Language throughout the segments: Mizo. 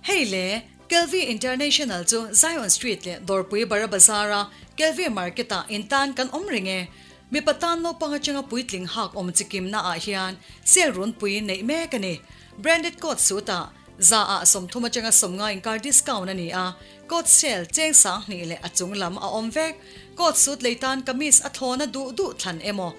Hei le, Kelvi International chu Zion Street leh Dawrpui Bara Bazar-a Kelvi Market-ah intan kan awm reng e. Mipa tan naupang atanga puitling hak awm chikimna ah hian sale runpui neih mek a ni. Branded coat suit ah za ah 30 atanga 50 inkar discount a ni a, coat sale cheng 2000 leh a chung lam a awm vek. Coat suit lei tan kamis a thlawna duh duh thlan emaw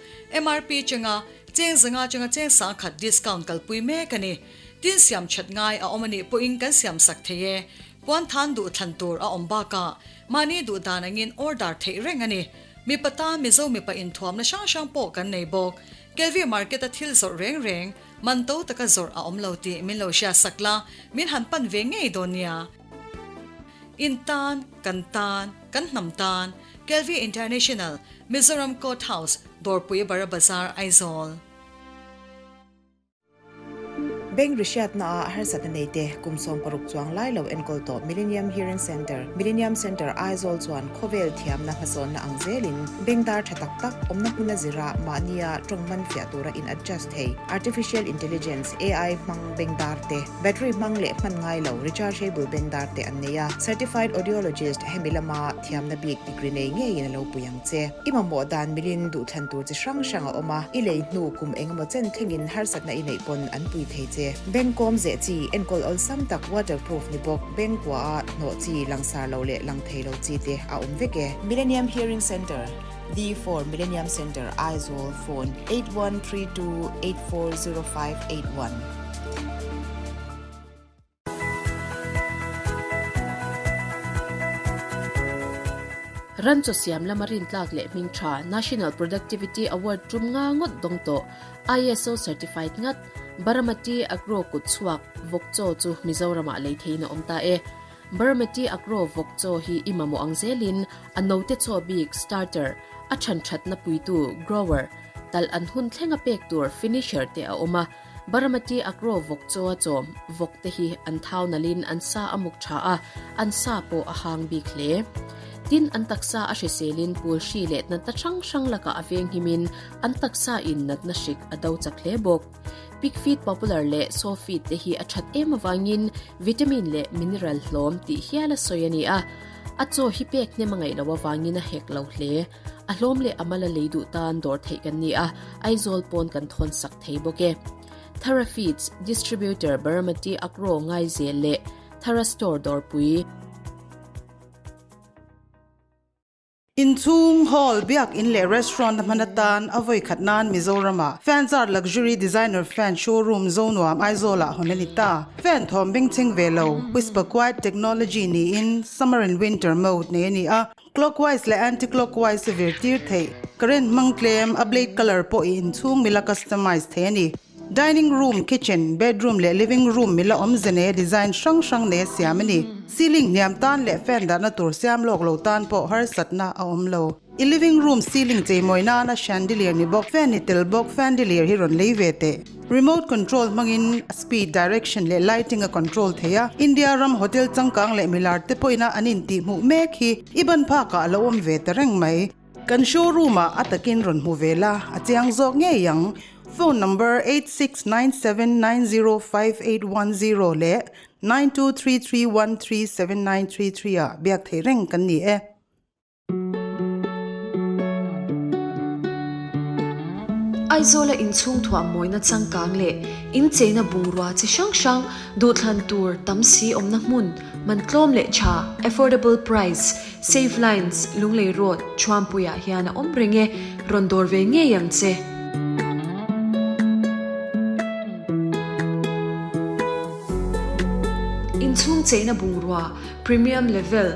MRP chenga cheng 500 atanga cheng 1000 discount kalpui mek a ni. Tin siam that ngai a awm a nih pawhin kan siam sak thei e. Puan than duh thlan tur a awm bakah mahni duh dan angin order theih reng a ni. Mipa tan Mizo mipa inthuamna hrang hrang pawh kan nei bawk. Kelvi market a thil zawrh reng reng, man to taka zawrh a awm lo tih min lo hriat sak la, min han pan ve ngei dawn nia. In tan, kan tan, kan hnam tan, Kelvi International, Mizoram Court House, Dawrpui Bara Bazar, Aizawl. Bank rihriatna ah harsatna nei te kum 60 chuang lai lo enkawl tawh Millennium Hearing Centre, Millennium Centre Aizawl chuan khawvel thiamna hmasawnna ang zelin bank dar tha tak tak awmna hmuna zira mahnia tawng man fiah tura in adjust thei Artificial Intelligence, AI, hmang bank dar te, battery hmang leh hman ngai lo rechargeable bank dar te an nei a. Certified Audiologist hemi lama thiamna bik degree nei ngeiin a lo pui ang che. I mamawh dan milin duhthlan tur chi hrang hrang a awm a, i lei hnu kum engemaw chen thlengin harsatna i neih pawn an pui thei che. Bank kawm zeh chi, enkawl awlsam tak waterproof ni bawk, bank kua a hnawh chi, langsar lo leh lang thei lo chi te a awm vek e. Millennium Hearing Centre, D4 Millennium Centre, Aizawl, Phone, 8132840581. Ran chaw siam lama rintlak leh hming tha National Productivity Award tum nga ngawt dawng tawh ISO certified ngat Baramati Agro kut chhuak vawk chaw chu Mizoramah lei theiin a awm ta e. Baramati Agro vawk chaw hi i mamawh ang zelin a note chaw bik starter, a than thatna puitu grower, talh an hun thlenga pek tur finisher te a awm a. Baramati Agro vawk chaw a chawm vawk te hi an thau nalhin an sa a muk tha a, an sa pawh a hang bik hle. Tin, an taksa a hriselin pul hri leh natna hrang hrang lakah a venghimin an taksa in natna hrik a do chak hle bawk. Pig feed popular leh sow feed te hi a that em avangin vitamin leh mineral hlawm tih hial a sawi a ni a. A chaw hi pek hnem a ngaih loh avangin a hek lo hle. A hlawm leh a mal a lei duh tan dawr theih kan ni a, Aizawl pawn kan thawn sak thei bawk e. Thara Feeds Distributor Baramati Agro Ngaizel leh Thara Store dawrpui. Inchhung, hall, biak in leh restaurant a hman atan a vawi khat nan Mizoramah Fanzar Luxury Designer Fan Showroom Zonuam Aizawlah hawn a ni ta. Fan thawm bengchheng ve lo, Whisper Quiet Technology niin Summer and Winter Mode nei a ni a. Clockwise leh anti-clockwise a vir tir theih. Current hmang tlem, a blade colour pawh i inchhung mila customize thei a ni. Dining room, kitchen, bedroom leh living room mila awmze nei a design hrang hrang nei a siam a ni. Ceiling hniam tan leh fan dahna tur siam lawk lo tan pawh harsatna a awm lo. I living room ceiling cheimawi nana chandelier ni bawk, fan ni tel bawk, fandelier hi rawn lei ve teh. Remote control hmangin speed, direction leh lighting a control thei a. India ram hotel changkang leh milar te pawhin an intihhmuh mek hi i ban phakah a lo awm ve ta reng mai. Kan showroom ah a takin rawn hmu ve la, a chiang zawk ngei ang. Phone number 8697905810 leh 9233137933 ah biak theih reng kan ni e. Aizawla inchhung thuah mawina changkang leh incheina bungrua chi hrang hrang duhthlan tur tam si awmna hmun man tlawm leh tha, affordable price, Save Lines, Lunglei Road, Thuampuiah hian a awm reng e, rawn dawr ve ngei ang che. Inchhung cheina bungrua, premium level,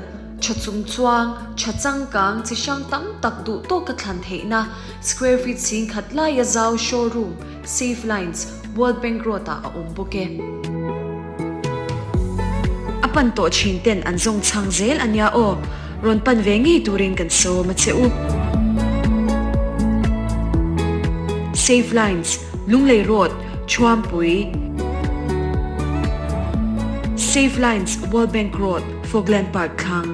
Tha chung chuang, tha changkang chi hrang tam tak duh tawka thlan theihna, square feet 10,000 laia zau showroom, Safe Lines, World Bank Road ah a awm bawk e. A pan tawh thin ten an zawng chhang zel a nia aw, rawn pan ve ngei turin kan sawm a che u. Safe Lines, Lunglei Road, Thuampui. Safe Lines, World Bank Road. Fogland Park thlang.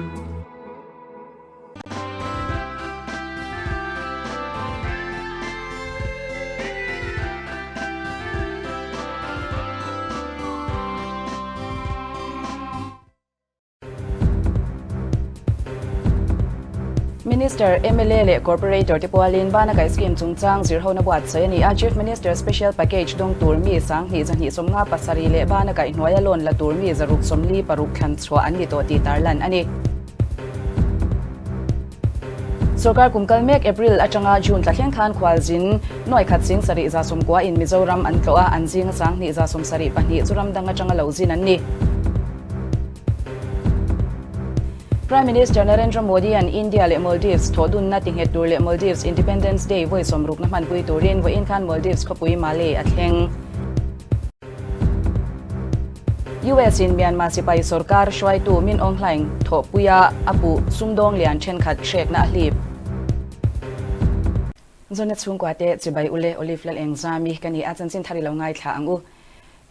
Minister, mla leh Corporator te pualin Bana Kaih Scheme chungchang zirhona buatsaih a ni a, Chief Minister Special Package dawng tur mi 2757 leh Bana Kaih hnuaia loan la tur mi 646 thlan chhuah an ni tawh tih tarlan a ni. Sorkar kum kal mek April atanga June tla thleng khan khualzin nuai khat sing sarih za sawmkua in Mizoram an tlawh a, an zinga 2772 chu ram dang atanga lo zin an ni. Prime Minister Narendra Modi-a'n India leh Maldives thawhdunna tinghet tur leh Maldives Independence Day vawi sawmrukna hmanpui turin vawiin khan Maldives khawpui Male a thleng. US in Myanmar sipai sorkar hruaitu Min Aung Hlaing thawhpuia a puh sumdawng lian thenkhat hrekna a hlip. Zona chhungkua te chibai ule Olive Lalengzami ka ni a, chanchin thar i lo ngaithla ang u.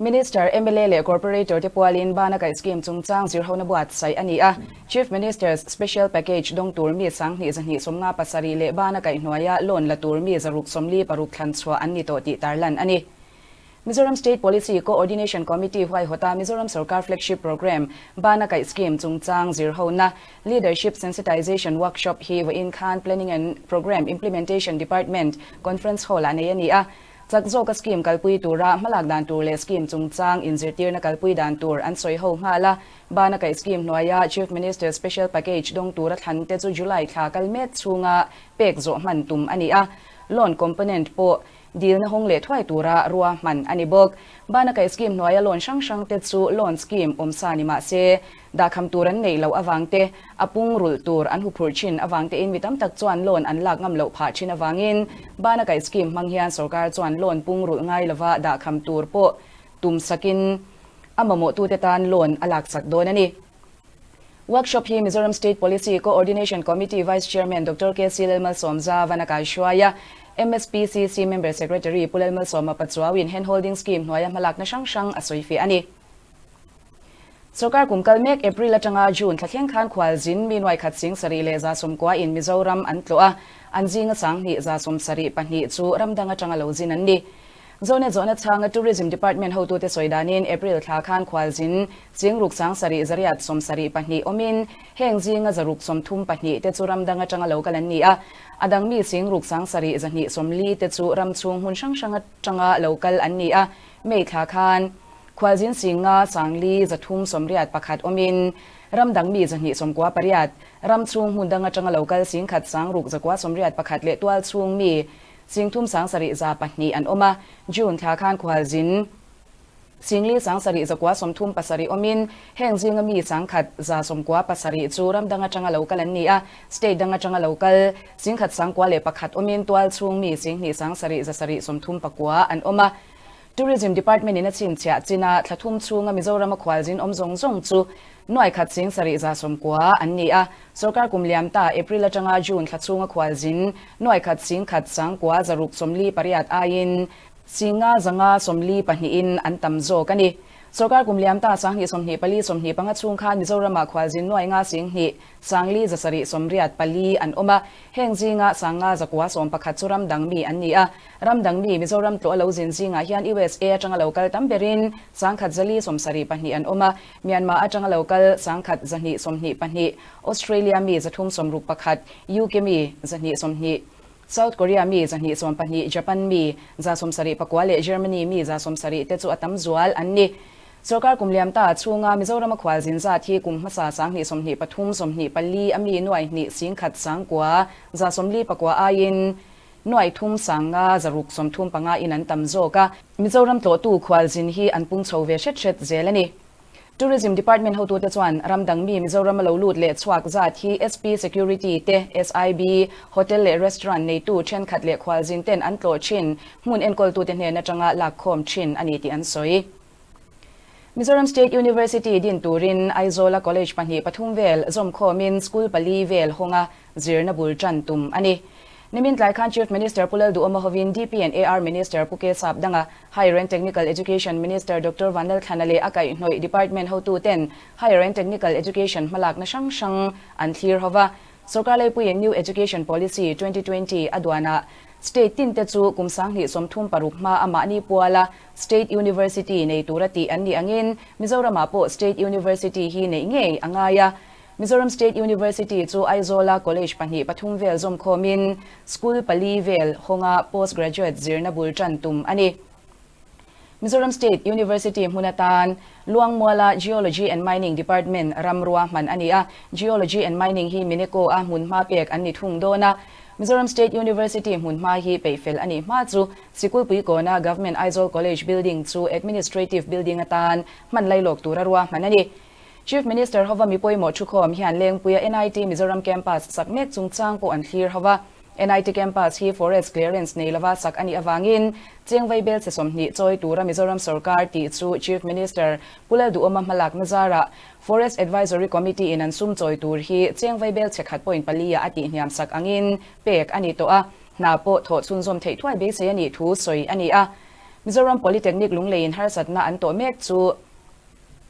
Minister, mla leh Corporator te pualin Bana Kaih Scheme chungchang zirhona buatsaih a ni a. Chief Minister's Special Package dawng tur mi 2257 leh Bana Kaih hnuaia loan la tur mi 646 thlan chhuah an ni tawh tih tarlan a ni. Mizoram State Policy Co-ordination Committee huaihawta Mizoram Sorkar Flagship Programme Bana Kaih Scheme chungchang zirhona Leadership Sensitization Workshop hi vawiin khan Planning and Programme Implementation Department Conference Hall-ah nei a ni a. Chak zawka scheme kalpui tura hmalak dan tur leh scheme chungchang inzirtirna kalpui dan tur an sawi ho nghal a. Bana kaih scheme hnuaia Chief Minister Special Package dawng tura thlan te chu July thla kal mek chhunga pek zawh hman tum a ni a. Loan component pawh dilna hawng leh thuai tura rua hman a ni bawk. Bana kaih scheme hnuaia loan hrang hrang te chu loan scheme awmsa ni mah se, Dahkham tur an neih loh avang te, a pung rulh tur an huphurh thin avang tein mi tam tak chuan loan an lak ngam loh phah thin avangin Bana Kaih Scheme hmang hian sorkar chuan loan pung rulh ngai lova dahkham tur pawh tum sakin a mamawhtute tan loan a laksak dawn a ni. Workshop hi Mizoram State Policy Co-ordination Committee Vice Chairman Doctor KC Lalmalsawmza van a kaihruai a, MSPCC Member Secretary Pu Lalmalsawma Pachuauin Handholding Scheme hnuaia hmalakna hrang hrang a sawifiah a ni. Sorkar kum kal mek April atanga June thla thleng khan khualzin mi nuai khat 7190 in Mizoram an tlawh a, an zinga 2172 chu ram dang atanga lo zin an ni. Zonet zawhna chhanga Tourism Department hotute sawi danin April thla khan khualzin 6872 awmin heng zinga 634 te chu ram dang atanga lo kal an ni a, a dang mi 6740 te chu ram chhung hmun hrang hrang atanga lo kal an ni a, May thla khan Khualzin Singa Sangli 381 awmin ram dang mi 298, ram chhung hmun dang atanga lo kal 10 681 leh tual chhung mi 3702 an awm a. June thla khan Khualzin Singli 7937 awmin heng zinga mi 1197 chu ram dang atanga lo kal an ni a. State dang atanga lo kal 1901 awmin tual chhung mi 27,739 an awm a. Tourism Department in a chhinchhiah chin a thla thum chhunga Mizorama khualzin awm zawng zawng chu nuai khat 7090 an ni a. Sorkar kum liam ta April atanga June thla chhunga khualzin nuai khat 10,948 aiin 5,542 in an tam zawk a ni. Sorkar kum liam ta 2024 25 chhung khan Mizorama khualzin nuai nga 2 784 an awm a. Heng zinga 5911 chu ram dang mi an ni a. Ram dang mi Mizoram tlawh a lo zin zingah hian USA atanga lo kal tam berin 1472 an awm a, Myanmar atanga lo kal 1122, Australia mi 361, UK mi 220, South Korea mi 212, Japan mi 79 leh Germany mi 70 te chu a tam zual an ni. Sorkar kum liam ta chhunga Mizorama khualzin zat hi kum hmasa 2023 24 a mi nuai hnih 10 9 149 aiin nuai thum 5 635 in an tam zawk a. Mizoram tlawhtu khualzin hi an pung chho ve hret hret zel a ni. Tourism Department hotute chuan ram dang mi Mizorama lo lut leh chhuak zat hi SP Security te, SIB, Hotel leh Restaurant neitu thenkhat leh khualzin ten an tlawh thin hmun enkawltute hnen atanga lakkhawm thin a ni tih an sawi. Mizoram State University din turin Aizawla College pahnih pathum vel zawmkhawmin school pali vel hawnga zirna bul tan tum a ni. Nimin tlai khan Chief Minister Pu Lalduhawma hovin DP and AR Minister Pu K Sap danga Higher and Technical Education Minister Doctor Vanlalthlana leh a kaihhnawih Department hotu ten Higher and Technical Education hmalakna hrang hrang an thlir hova. Sorkar leipuiin New Education Policy 2020 a duanah State tin te chu kum 2036 hma a mahni puala State University nei tura tih an nih angin Mizoramah pawh State University hi neih ngei a ngai a. Mizoram State University chu Aizawla College pahnih pathum vel zawmkhawmin School pali vel hawnga Post Graduate zirna bul tan tum a ni. Mizoram State University hmun atan Luangmuala Geology and Mining Department ram ruahman a ni a, Geology and Mining hi Mineco a hmunhma pek an ni thung dawn a. Mizoram State University hmunhma hi peihfel a nih hma chu Sikulpui kawna Government Aizawl College building chu Administrative building atan hman lailawk tura ruahman a ni. Chief Minister hova mi pawimawh thukhawm hian Lengpuia NIT Mizoram Campus sak mek chungchang pawh an thlir hova. NIT Campus hi Forest Clearance nei lova sak a nih avangin Chengvai bel che 20 chawi tura Mizoram sorkar tih chu Chief Minister Pu Lalduhawma hmalakna zarah Forest Advisory Committee in an sum chawi tur hi Chengvai bel che khat point pali ah a tihhniam sak angin pek a ni tawh a, hna pawh thawh chhunzawm theih thuai beisei a nih thu sawi a ni a. Mizoram Polytechnic Lungleiin harsatna an tawh mek chu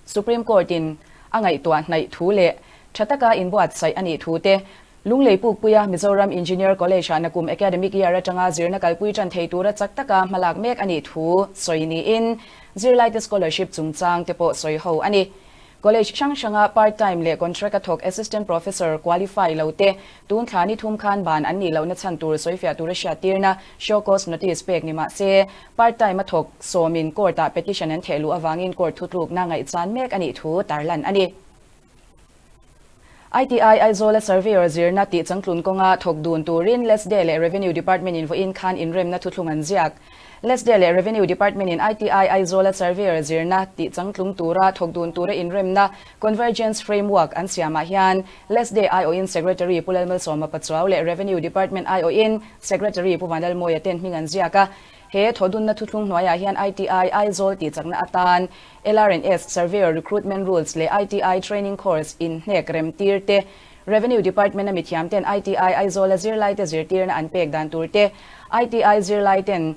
Supreme Court in a ngaihtuah hnaih thu leh tha taka inbuatsaih a nih thu te, Lunglei Pukpuia Mizoram Engineer College ah nakum academic year atanga zirna kalpui tan thei tura chak taka hmalak mek a nih thu sawi niin zirlaite scholarship chungchang te pawh sawi ho a ni. College hrang hranga part time leh contract a thawk assistant professor qualify lo te tun thla ni thum khan ban an nih lohna chhan tur sawifiah tura hriattirna show cause notice pek ni mah se part time a thawk sawmin court ah petition an theh luh avangin court thutlukna ngaihchan mek a nih thu tarlan a ni. ITI Aizawla Surveyor zirna tih changtlun kawnga thawk dun turin LESDE leh Revenue Department in vawiin khan inremna thuthlung an ziak. LESDE leh Revenue Department in ITI Aizawla Surveyor zirna tih changtlung tura thawk dun tura inremna Convergence Framework an siamah hian LESDE aiawhin Secretary Pu Lalmalsawma Pachuau leh Revenue Department aiawhin Secretary Pu Vanlalmawia ten hming an ziak a. He thawhdunna thuthlung hnuaiah hian ITI Aizawl tih chakna atan LRNS Surveyor Recruitment Rules leh ITI Training Course inhnek remtir te, Revenue Department a mithiam ten ITI Aizawla zirlaite zirtirna an pek dan tur te, ITI zirlai ten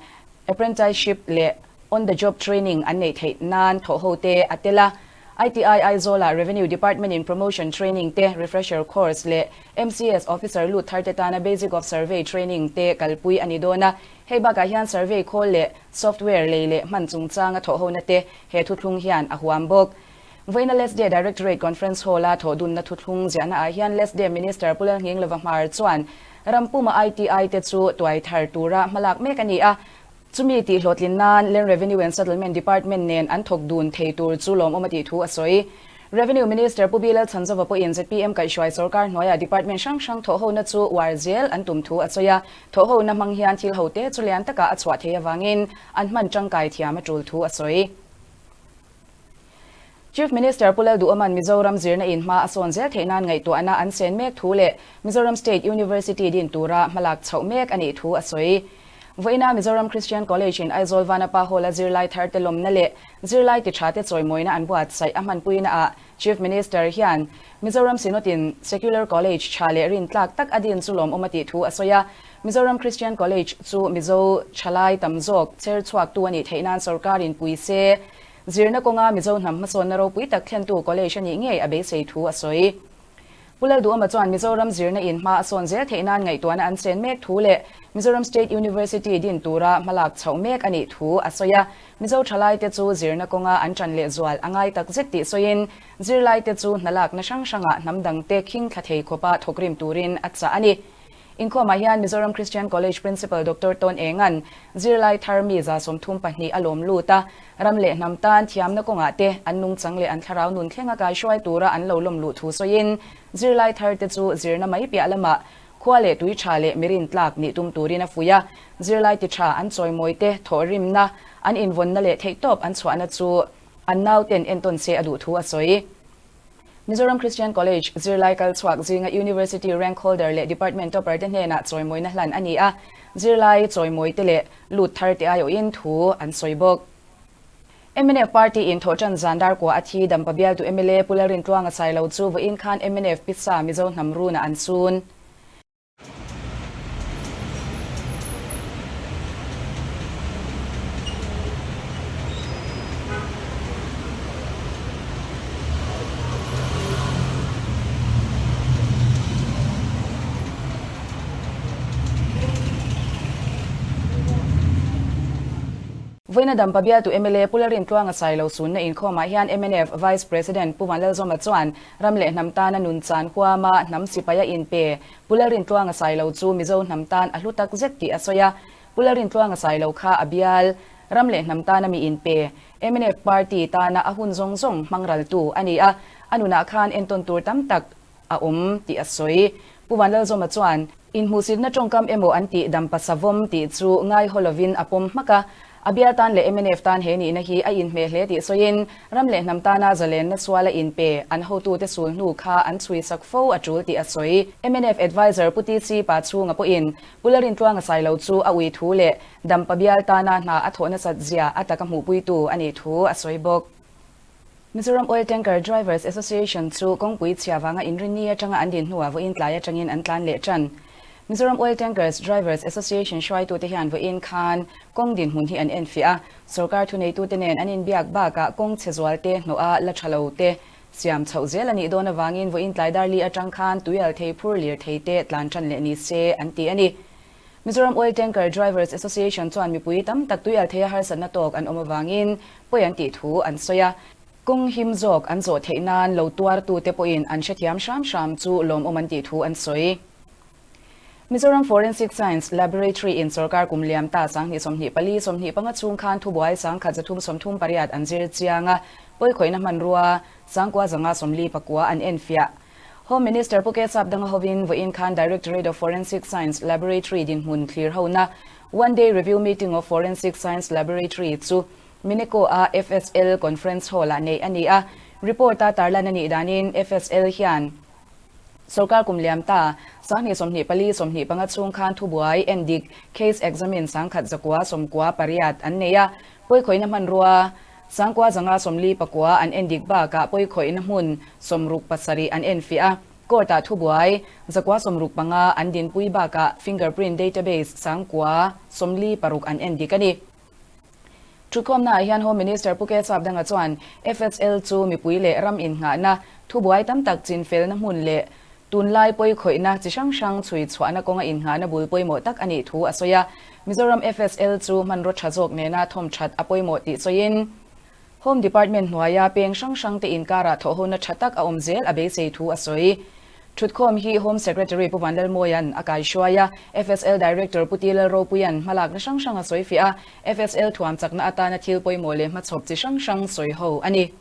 Apprenticeship leh On the Job Training an neih theih nan thawhho te a tel a. ITI Aizawla Revenue Department in Promotion Training te, Refresher Course leh MCS Officer lut thar te tana Basic of Survey Training te kalpui a ni dawn a. Hei bakah hian survey khawl leh software lei leh hman chungchanga thawhhona te he thuthlung hian a huam bawk. Vawiina LESDE Directorate Conference Hall-a thawhdunna thuthlung ziahnaah hian LESDE Minister Pu Lalnghinglova Hmar chuan ram puma ITI te chu tuai thar tura hmalak mek a ni a, chumi tihhlawhtlin nan Land Revenue and Settlement Department nen an thawk dun thei tur chu lawmawm a tih thu a sawi. Revenue Minister Pu Bilal Chhanzova pawhin zpm kaihhruai sorkar hnuaiah department hrang hrang thawhhona chu uar zel an tum thu a sawi a, thawhhona hmang hian thil hote chu lian takah a chhuah thei avangin an hman tangkai thiam a tul thu a sawi. Chief Minister Pu Lalduhawma'n Mizoram zirna in hma a sawn zel theih nan ngaihtuahna an sen mek thu leh Mizoram State University din tura hmalak chhoh mek a nih thu a sawi. Vawiina Mizoram Christian College in Aizawl Vanapa Hall-a zirlai tharte lawmna leh zirlai ti thate chawimawina an buatsaih a hmanpuina ah Chief Minister hian Mizoram Synod in Secular College tha leh rintlak tak a din chu lawmawm a tih thu a sawi a. Mizoram Christian College chu Mizo thalai tam zawk cher chhuaktu a nih theih nan sorkarin pui se zirna kawnga Mizo hnam hmasawnna ropui tak thlentu college a nih ngei a beisei thu a sawi. Pu Lalduhawma chuan Mizoram zirna in hma a sawn zel theih nan ngaihtuahna an chen mek thu leh Mizoram State University din tura hmalak chhoh mek a nih thu a sawi a. Mizo thalaite chu zirna kawnga an ṭan lehzual a ngai tak zet tih sawiin zirlaite chu hnalakna hrang hrangah hnam dangte khing thla thei khawpa thawkrim turin a chah a ni. Inkhawmah hian Mizoram Christian College Principal Doctor Tawn Enga'n zirlai thar mi 32 a lawm lut a, ram leh hnam tan thiamna kawngah te an nungchang leh an thlarau nun thlenga kaihruai tura an lo lawm luh thu sawiin zirlai thar te chu zirna mai piah lamah khua leh tui tha leh mirin tlak nih tum turin a fuih a, zirlai ti tha an chawimawi te thawhrimna, an invawnna leh theihtawp an chhuahna chu an nauten entawn se a duh thu a sawi. Mizoram Christian College zirlai kal chhuak zinga University rank holder leh department topper te hnenah chawimawina hlan a ni a, zirlai chawimawi te leh lut thar te aiawhin thu an sawi bawk. Mnf party in thawhtan zan dar kua a thi Dampa bialtu mla Pu Lalrintluanga Sailo chu vawiin khan mnf pizza Mizo hnam runah an sun. Vawiina Dampa bialtu mla Pu Lalrintluanga Sailo sunna inkhawmah hian mnf Vice President Pu Vanlalzawma chuan ram leh hnam tana nun chan huama hnam sipai a inpe Pu Lalrintluanga Sailo chu Mizo hnam tan a hlu tak zet tih a sawi a. Pu Lalrintluanga Sailo kha a bial ram leh hnam tana mi inpe mnf party tana a hun zawng zawng hmang raltu a ni a, a nunah khan entawn tur tam tak a awm tih a sawi. Pu Vanlalzawma chuan, Inhmuhsitna tawngkam emaw an tih dampa savawm tih chu ngaihaw lovin a pawm hmak a, a bial tan leh mnf tan he nihna hi a inhmeh hle tih sawiin, ram leh hnam tana zalenna suala inpe an hotute sul hnu kha an chhuisak fo a tul tih a sawi. Mnf Adviser Pu TC Pachhunga pawhin Pu Lalrintluanga Sailo chu a ui thu leh dampa bial tana hna a thawh nasat zia a taka hmuhpuitu a nih thu a sawi bawk. Mizoram Oil Tanker Drivers Association chu kawngpui chhia vanga inrinni atanga an din hnuah vawiin tlai atangin an tlan leh tan. Mizoram Oil Tankers Drivers Association hruaitute hian vawiin khan kawng dinhmun hi an enfiah a, sorkar thuneitute nen an inbiak bakah kawng chhe zualte hnawha la tha lo te siam chhoh zel a nih dawn avangin vawiin tlai dar li atang khan tuial thei phur lirthei te tlan tan leh ni se an ti a ni. Mizoram Oil Tanker Drivers Association chuan mipui tam tak tuial theia harsatna tawk an awm avangin pawi an tih thu an sawi a. Kawng him zawk an zawh theih nan lo tuartute pawhin an hrethiam hram hram chu lawmawm an tih thu an sawi. Mizoram Forensic Science Laboratory in sorkar kum liam ta 2024, 25 chhung khan thubuai 1138 an zir chiang a, pawikhawihna hmanrua 9549 an enfiah. Home Minister Pu Kesap Danga hovin vawiin khan Directorate of Forensic Science Laboratory dinhmun thlir hona One Day Review Meeting of Forensic Science Laboratory chu Mineko-a FSL Conference Hall-ah neih a ni a. Report-a tarlan a nih danin FSL hian sorkar kum liam ta 2024, 25 chhung khan thubuai endik case examine 1198 an nei a, pawikhawihna hmanrua 9549 an endik bakah pawikhawihna hmun 67 an enfiah a, court-ah thubuai 965 an dinpui bakah fingerprint database 946 an endik a ni. Thukhawmnaah hian Home Minister Pu K Sapdanga chuan FSL chu mipui leh ram innghahna, thubuai tam tak chinfelna hmun leh tunlai pawikhawihna chi hrang hrang chhui chhuahna kawnga innghahna bul pawimawh tak a nih thu a sawi a. Mizoram FSL chu hmanraw tha zawk nena thawm that a pawimawh tih sawiin, Home Department hnuaia peng hrang hrangte inkarah thawhhona tha tak a awm zel a beisei thu a sawi. Thutkhawm hi Home Secretary Pu Vanlalmawia'n a kaihruai a, FSL Director Pu Ti Lalropuia'n hmalakna hrang hrang a sawi fiah a, FSL thuam chakna atana thil pawimawh leh hmachhawp chi hrang hrang sawi ho a ni.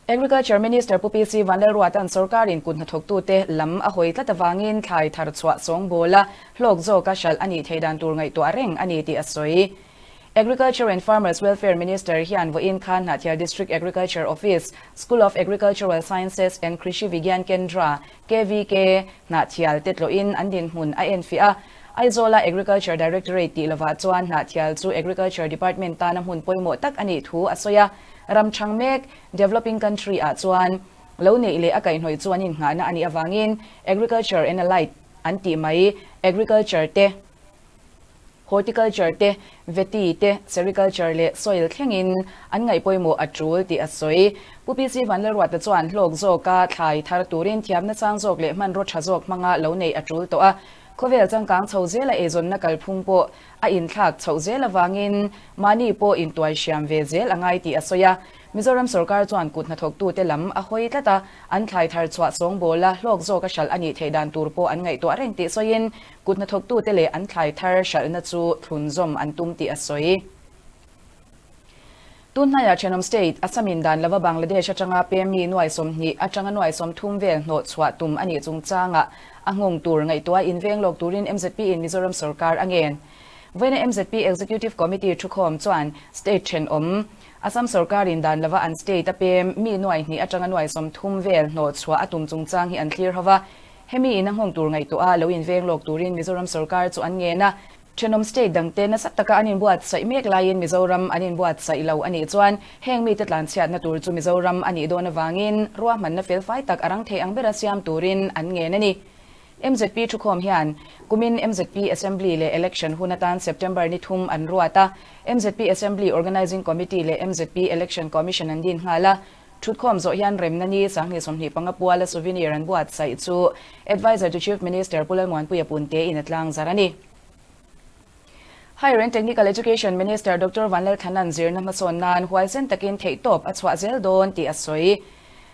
Agriculture Minister Pu PC Vanlalruata'n sorkarin kut hnathawktute lam a hawi tlat avangin thlai thar chhuah sawng bawla hlawk zawka hralh a nih theih dan tur ngaihtuah reng a ni tih a sawi. Agriculture and Farmers Welfare Minister hian vawiin khan Hnahthial District Agriculture Office, School of Agricultural Sciences and Krishi Vigyan Kendra, KVK, Hnahthial te tlawhin an dinhmun a enfiah a. Aizawla Agriculture Directorate tih lovah chuan Hnahthial chu Agriculture Department tana hmun pawimawh tak a nih thu a sawi a. Ram chhang mek, developing country, ah chuan lo neih leh a kaihhnawih chu an innghahna a nih avangin Agriculture and Allied an tih mai Agriculture te, Horticulture te, Vety te, Sericulture leh Soil thlengin an ngaih pawimawh a tul tih a sawi. Pu PC Vanlalruata chuan hlawk zawka thlai thar turin thiamna chang zawk leh hmanraw tha zawk hmanga lo neih a tul tawh a. Khawvel changkang chho zela eizawnna kalphung pawh a inthlak chhoh zel avangin mahni pawh intuai hriam ve zel a ngai tih a sawi a. Mizoram sorkar chuan kut hnathawktute lam a hawi tlat a, an thlai thar chhuah sawngbawla hlawk zawka hralh a nih theih dan tur pawh an ngaihtuah reng tih sawiin Kut hnathawktute leh an thlai thar hralhna chu thlunzawm an tum tih a sawi. Tunhnaiah thenawm state, Assam-in dan lova Bangladesh atanga pem mi nuai 20 atanga nuai 30 vel hnawh chhuah tum a nih chungchangah a nghawng tur ngaihtuah inveng lawk turin MZP-in Mizoram sorkar a ngen. Vawiina MZP Executive Committee thukhawm chuan state thenawm, Assam sorkarin dan lova an state a pem mi nuai hnih atanga nuai 30 vel hnawh chhuah a tum chungchang hi an thlir ho va. Hemi in a nghawng tur ngaihtuah a lo inveng lawk turin Mizoram sorkar chu an ngen a, thenawm state dangte nasa taka an inbuatsaih mek laiin Mizoram an inbuatsaih lo a nih chuan heng mite tlanchhiatna tur chu Mizoram a nih dawn avangin ruahmanna felfai tak a rang thei ang bera siam turin an ngen a ni. MZP thukhawm hian kumin MZP Assembly leh Election hun atan September ni thum an ruat a, MZP Assembly Organising Committee leh MZP Election Commission an din nghal a, Thutkhawm zawh hian remna ni 2025 puala souvenir an buatsaih chu Adviser to Chief Minister Pu Lalmuanpuia Punte in a tlangzar a ni. Higher and Technical Education Minister Doctor Vanlalthanan zirna hmasawn nan huaisen takin theihtawp a chhuah zel dawn tih a sawi.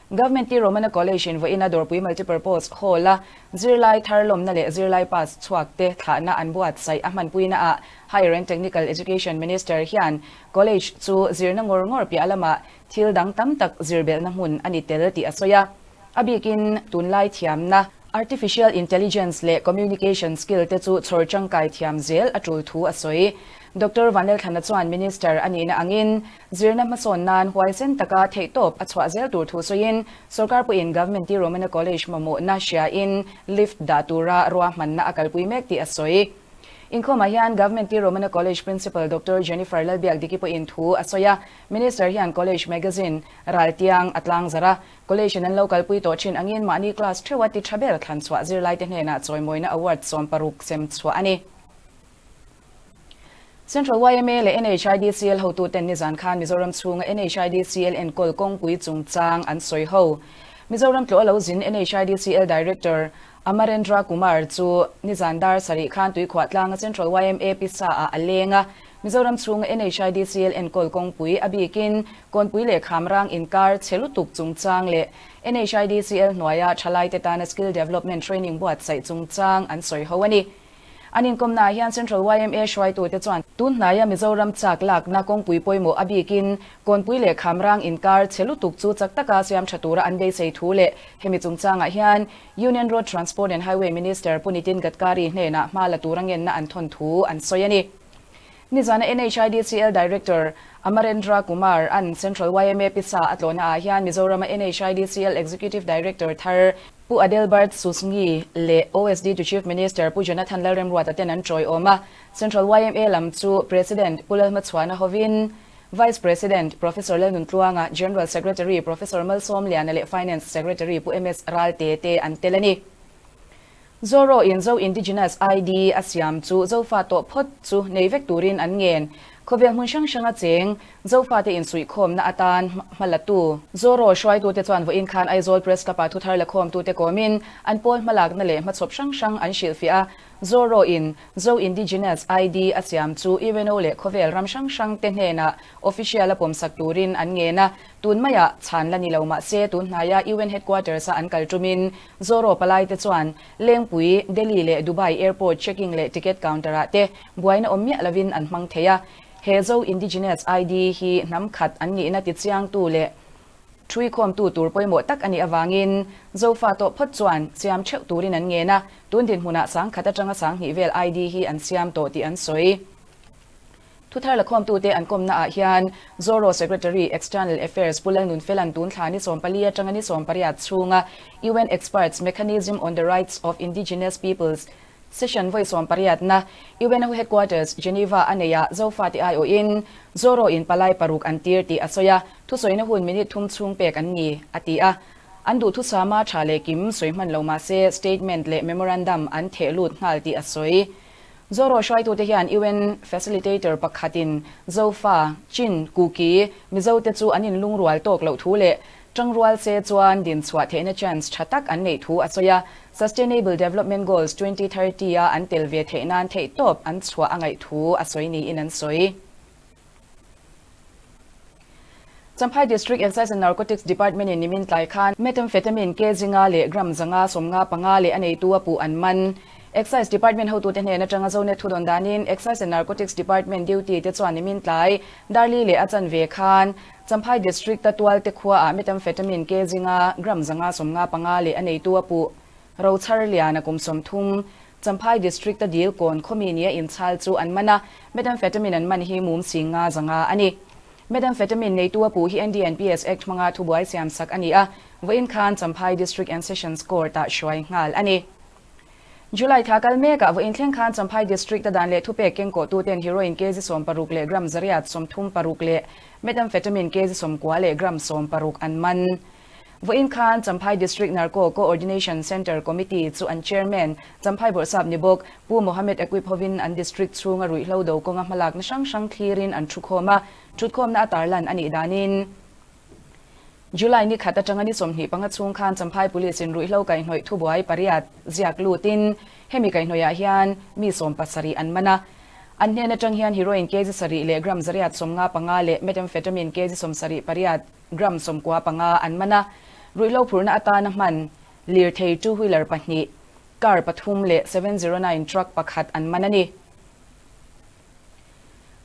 Government T Romana College in vawiina Dawrpui Multipurpose Hall a zirlai thar lawmna leh zirlai pass chhuak te thlahna an buatsaih a hmanpuina ah Higher and Technical Education Minister hian College chu zirna ngawr ngawr piah lamah thil dang tam tak zirbelhna hmun a ni tel tih a sawi a. A bikin tunlai thiamna, Artificial Intelligence leh Communication skill te chu chhawr tangkai thiam zel a tul thu a sawi. Doctor Vanlalthlana chuan Minister a nihna angin zirna hmasawn nan huaisen taka theihtawp a chhuah zel tur thu sawiin sorkar pawhin Government T Romana College mamawhna hriain lift dah tura ruahmanna a kalpui mek tih a sawi. Inkhawmah hian Government T Romana College Principal Doctor Jennifer Lalbiakdiki pawhin thu a sawi a, Minister hian College Magazine raltiang a tlangzarh a, College in an lo kalpui tawh thin angin mahni class theuha ti tha ber thlan chhuah zirlaite hnenah chawimawina award 16 sem chhuah a ni. Central yma leh NHIDCL hotuten nizan khan Mizoram chhunga NHIDCL enkawl kawngpui chungchang an sawi ho. Mizoram tlawh a lo zin NHIDCL Director Amarendra Kumar chu nizan dar sarih khan tuikhuah tlanga Central yma pisa ah a leng a, Mizoram chhunga NHIDCL enkawl kawngpui a bikin Kawnpui leh Khamrang inkar chhe lutuk chungchang leh NHIDCL hnuaia thalaite tana skill development training buatsaih chungchang an sawi ho a ni. An inkawmnaah hian Central yma hruaitute chuan tun hnaia Mizoram chak lakna kawngpui pawimawh a bikin Kawnpui leh Khamrang inkar chhe lutuk chu chak taka siam tha tura an beisei thu leh hemi chungchangah hian Union Road Transport and Highway Minister Pu Nitin Gadkari hnenah hma la tura ngenna an thawn thu an sawi a ni. Nizana NHIDCL Director Amarendra Kumar an Central yma pisa a tlawhna ah hian Mizorama NHIDCL Executive Director thar Pu Adelbert Susngi leh OSD to Chief Minister Pu Jonathan Lalremruata ten an tawiawm a. Central yma lam chu President Pu Lalhmachhuana hovin Vice President Professor Lalnuntluanga, General Secretary Professor Malsawmliana leh Finance Secretary Pu MS Ralte te an tel a ni. Zoro in Zo Indigenous ID a siam chu Zofa tawh phawt chu nei vek turin an ngen. Khawvel hmun hrang hranga cheng Zofate insuihkhawmna atan hma latu. Zoro hruaitute chuan vawiin khan Aizawl Press Club-ah thuthar lakhawmtute kawmin an pawl hmalakna leh hmachhawp hrang hrang an hrilhfiah a. Zoro in Zo Indigenous ID a siam chu UNO leh khawvel ram hrang hrangte hnenah official a pawmsak turin an ngen a. Tun maiah chhan la ni lo mahse tun hnaia UN Headquarters-a an kal tumin Zoro palaite chuan Lengpui, Delhi leh Dubai airport checking leh ticket counter-ah te buaina awm miah lovin an hmang thei a. He Zo Indigenous ID hi hnam khat an nihna tichiangtu leh thuikhawmtu tur pawimawh tak a nih avangin Zofa tawh phawt chuan siam theuh turin an ngen a, tun dinhmunah sangkhat atanga sanghnih vel ID hi an siam tawh tih an sawi. Thuthar lakhawmtute an kawmnaah hian Zoro Secretary, External Affairs Pu Lalnunfela'n tun thla ni 14 atanga ni 18 chhunga UN Experts Mechanism on the Rights of Indigenous Peoples Session vawi sawmpariatna UNO Headquarters, Geneva a neihah Zofate aiawhin Zoro in palai paruk an tir tih a sawi a, thusawina hun minute thum chhung pek an ni, a ti a. An duhthusama tha leh kim sawi hman lo mahse statement leh memorandum an theh lut nghal tih a sawi. Zoro hruaitute hian UN Facilitator pakhatin Zofa, Chin, Kuki, Mizote chu an inlungrual tawk loh thu leh tangrual se chuan dinchhuah theihna chance tha tak an neih thu a sawi a, Sustainable Development Goals 2030 a an tel ve theih nan theihtawp an chhuah a ngaih thu a sawi niin an sawi. Champhai District Excise and Narcotics Department in nimin tlai khan Methamphetamine kg nga leh gram zanga 55 leh a neitu a puh an man. Excise Department hotute hnen atanga Zonet thudawn danin Excise and Narcotics Department duty te chuan nimin tlai Darli leh a chanve khan Champhai District a tualte khuaah Methamphetamine kg nga gram zanga 55 leh a neitu a puh Rochar liana kum 30 Champhai District a dil kawn khawmi nia inchhal chu an man a, Methamphetamine an man hi mum sing nga zanga a ni. Methamphetamine neitu a puh hi NDNPS Act hmanga thubuai siam sak a ni a, vawiin khan Champhai District and Sessions Court ah hruai nghal a ni. July thla kal mekah vawiin thleng khan Champhai District a dan leh thupek kengkawhtuten heroin kg 16 leh gram 136 leh Methamphetamine kg 90 leh gram 16 an man. Vawiin khan Champhai District Narco Co-ordination Centre Committee chu an Chairman, Champhai Bawrhsap ni bawk, Pu Mohammed Equip hovin an District chhunga ruihhlo do kawnga hmalakna hrang hrang thlirin an thukhawm a, thutkhawmna a tarlan a nih danin July ni khat atanga ni 25 chhung khan Champhai Police in ruihhlo kaihhnawih thubuai pariat ziak lutin hemi kaihhnawihah hian mi 17 an man a. An hnen atang hian heroin kg sarih leh gram 155 leh methamphetamine kg 78 gram 95 an man a. Ruihhlo phurhna atana hman lirthei two wheeler pahnih, car pathum leh 709 truck pakhat an man a ni.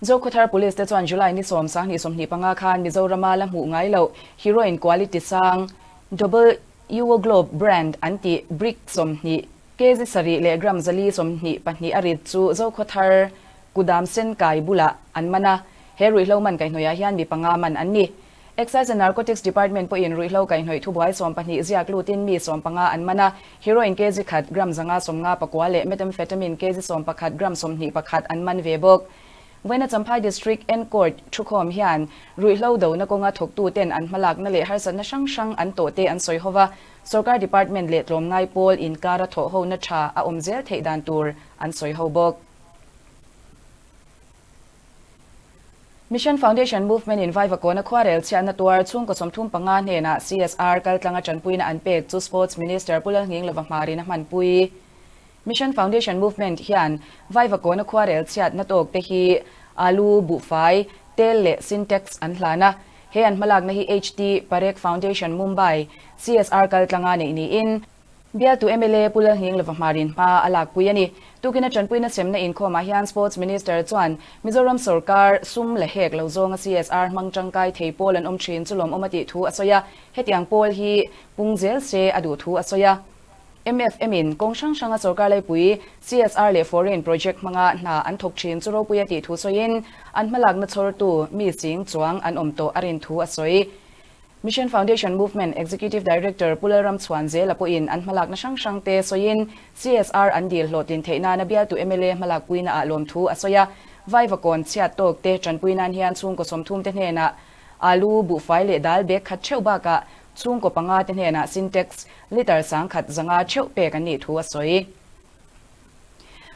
Zokhawthar Police te chuan July ni 10 2025 khan Mizorama la hmuh ngai loh heroin quality sang Double Euglobe brand an tih brick 20 kg sarih leh gram 422 a rit chu Zokhawthar Kudam Sen Kai bulah an man a. He ruihhlo man kaihhnawihah hian mi panga man an ni. Excise and Narcotics Department pawhin ruihhlo kaihhnawih thubuai 12 ziak lutin mi 15 an man a, heroin kg khat gram 559 leh methamphetamine kg 11 gram 21 an man ve bawk. Vawiina Champhai District and Court thukhawm hian ruihhlo dona kawnga thawktuten an hmalakna leh harsatna hrang hrang an tawhte an sawi ho a, sorkar department leh tlawmngai pawl inkara thawhhona tha a awm zel theih dan tur an sawi ho bawk. Mission Foundation Movement in Vaivakawna khuarel chhiatna tuar chhungkaw 35 hnenah CSR kaltlanga tanpuina an pek chu Sports Minister Pu Lalnghinglova hmarin a hmanpui. Mission Foundation Movement hian Vaivakawna khuarel chhiatna tawk te hi alu, buhfai, tel leh Sintex an hlan a. He an hmalakna hi HT Parekh Foundation Mumbai CSR kaltlanga neih niin, Bialtu mla Pu Lalnghinglova hmarin hma a lakpui a ni. Tukina tanpuina semna inkhawmah hian Sports Minister chuan Mizoram sorkar sum la hek lo zawnga CSR hmang tangkai thei pawl an awm thin chu lawmawm a tih thu a sawi a, hetiang pawl hi pung zel se a duh thu a sawi a. MFM in kawng hrang hranga sorkar laipui CSR leh foreign project hmanga hna an thawk thin chu ropui a tih thu sawiin an hmalakna chhawrtu mi ching chuang an awm tawh a rin thu a sawi. Mission Foundation Movement Executive Director Pu Lalramchhuan Zela pawhin an hmalakna hrang hrang te sawiin CSR an dil hlawhtlin theih nana bialtu mla hmalakpuina ah lawmthu a sawi a. Vaivakawn chhiat tawk te tanpui nan hian chhungkaw 30 te hnenah alu, buhfai leh dal bag khat theuh bakah chhungkaw panga te hnenah Sintex litre 1,500 theuh pek an nih thu a sawi.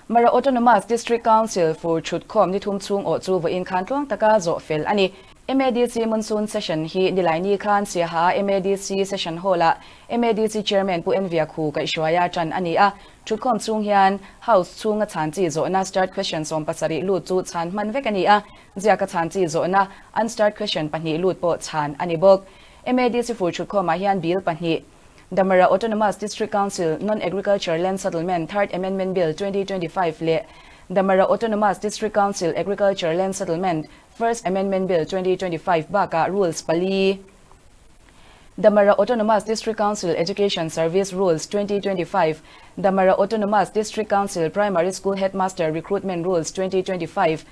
Mara Autonomous District Council fur thutkhawm ni thum chhung awh chu vawiin khan tluang taka zawh fel a ni. MADC Monsoon Session hi Nilaini khan Siaha MADC Session Hall-ah MADC Chairman Pu Envia Khu kaihhruaia tan a ni a. Thutkhawm chhung hian House chhunga chhan chi zawhna Starred Question 70 lut chu chhan hman vek a ni a, ziaka chhan chi zawhna Unstarred Question pahnih lut pawh chhan a ni bawk. MADC fur thutkhawmah hian bill pahnih The Mara Autonomous District Council Non-Agriculture Land Settlement Third Amendment Bill 2025 leh The Mara Autonomous District Council Agriculture Land Settlement First Amendment Bill 2025 bakah Rules pali The Mara Autonomous District Council Education Service Rules 2025, The Mara Autonomous District Council Primary School Headmaster Recruitment Rules 2025,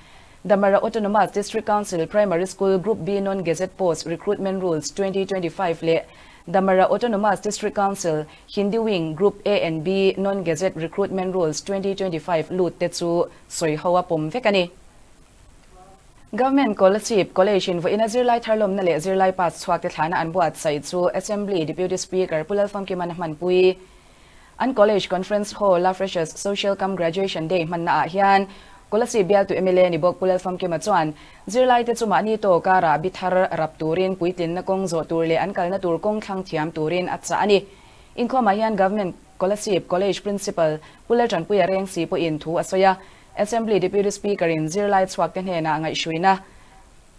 The Mara Autonomous District Council Primary School Group B Non-Gazette Post Recruitment Rules 2025 leh The Mara Autonomous District Council Hindi Wing Group A and B Non-Gazette Recruitment Rules 2025 lut te chu sawi ho a pawm vek a ni. Government Kolasib College in vawiina zirlai tharlawmna leh zirlai pass chhuak te thlana an buatsaih chu Assembly Deputy Speaker Pu Lalfamkiman a hmanpui. An College Conference Hall a Freshers Social cum Graduation Day hmanna ah hian Kolasib bialtu mla ni bawk Pu Lalfamkima chuan zirlai te chu mahni tawka rahbi thar rap turin puitlinna kawng zawh tur leh an kalna tur kawng thlang thiam turin a chah a ni. Inkhawmah hian Government Kolasib College Principal Pu Laltanpuia Rengsi pawhin thu a sawi a, Assembly Deputy Speaker in zirlai chhuak te hnenah ngaihhruina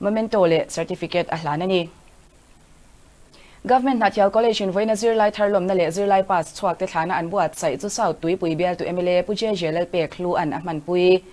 memento leh certificate a hlan a ni. Government Hnahthial College in vawiina zirlai tharlawmna leh zirlai pass chhuak te thlana an buatsaih chu South Tuipui bialtu mla Pu JJ Lalpek Hlu-a'n a hmanpui.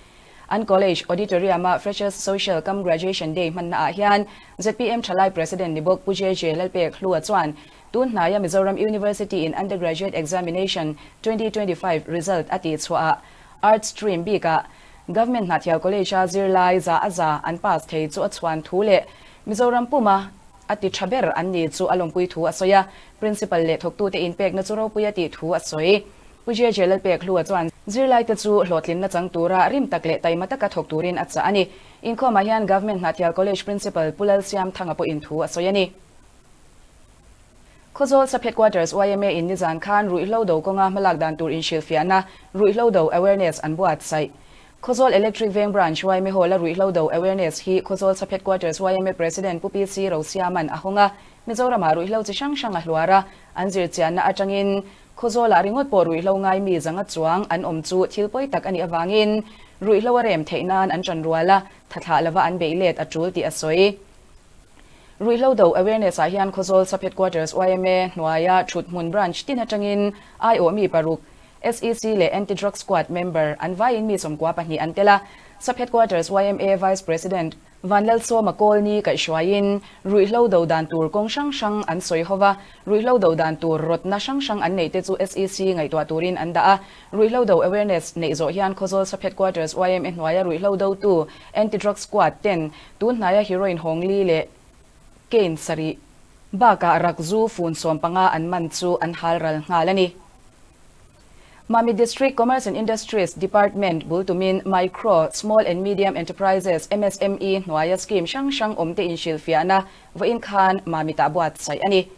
An College Auditorium a Freshers Social cum Graduation Day hmanna ah hian zpm Thalai President ni bawk Pu JJ Lalpek Hlu-a chuan tun hnaia Mizoram University in Undergraduate Examination 2025 result a tihchhuah ah Arts stream bikah Government Hnahthial College a zirlai za a za an pass thei chu a chhuan thu leh Mizoram puma a ti tha ber an ni chu a lawmpui thu a sawi a, Principal leh thawktute inpekna chu ropui a tih thu a sawi. Pu JJ Lalpek Hlua chuan zirlaite chu hlawhtlinna chang tura rim tak leh taima taka thawk turin a chah a ni. Inkhawmah hian Government Hnahthial College Principal Pu Lalsiamthanga pawhin thu a sawi a ni. Khawzawl Sub Headquarters yma in nizan khan ruihhlo do kawnga hmalak dan tur inhrilhfiahna Ruihhlo Do Awareness an buatsaih. Khawzawl Electric Veng Branch yma Hall a Ruihhlo Do Awareness hi Khawzawl Sub Headquarters yma President Pu PC Rosiaman a hawng a, Mizoramah ruihhlo chi hrang hrang a hluar a, an zirchianna atangin Khawzawlah ringawt pawh ruihhlo ngai mi zanga chuang an awm chu thil pawi tak a nih avangin. Ruihhlo a rem theih nan an ṭan rual a, tha thlah lova an beih let a ṭul tih a sawi. Ruihhlo do awareness ah hian Khawzawl Sub Headquarters yma hnuaia ṭhut hmun branch tin aṭangin aiawh mi paruk, SEC leh Anti Drug Squad member an vaiin mi 92 an tel a, Sub Headquarters yma Vice President Vanlalsawma Kawlni kaihhruaiin ruihhlo do dan tur kawng hrang hrang an sawi ho va, ruihhlo do dan tur rawtna hrang hrang an neih te chu SEC ngaihtuah turin an dah a. Ruihhlo do awareness neih zawh hian Khawzawl Sub Headquarters yma hnuaia ruihhlo dotu Anti Drug Squad ten tun hnaia heroin Hawngli leh Cane sarih bakah rakzu fun 15 an man chu an hal ral nghal a ni. Mami District Commerce and Industries Department bul tumin Micro, Small and Medium Enterprises, MSME, hnuaia scheme hrang hrang awmte inhrilhfiahna vawiin khan Mami tah buatsaih a ni.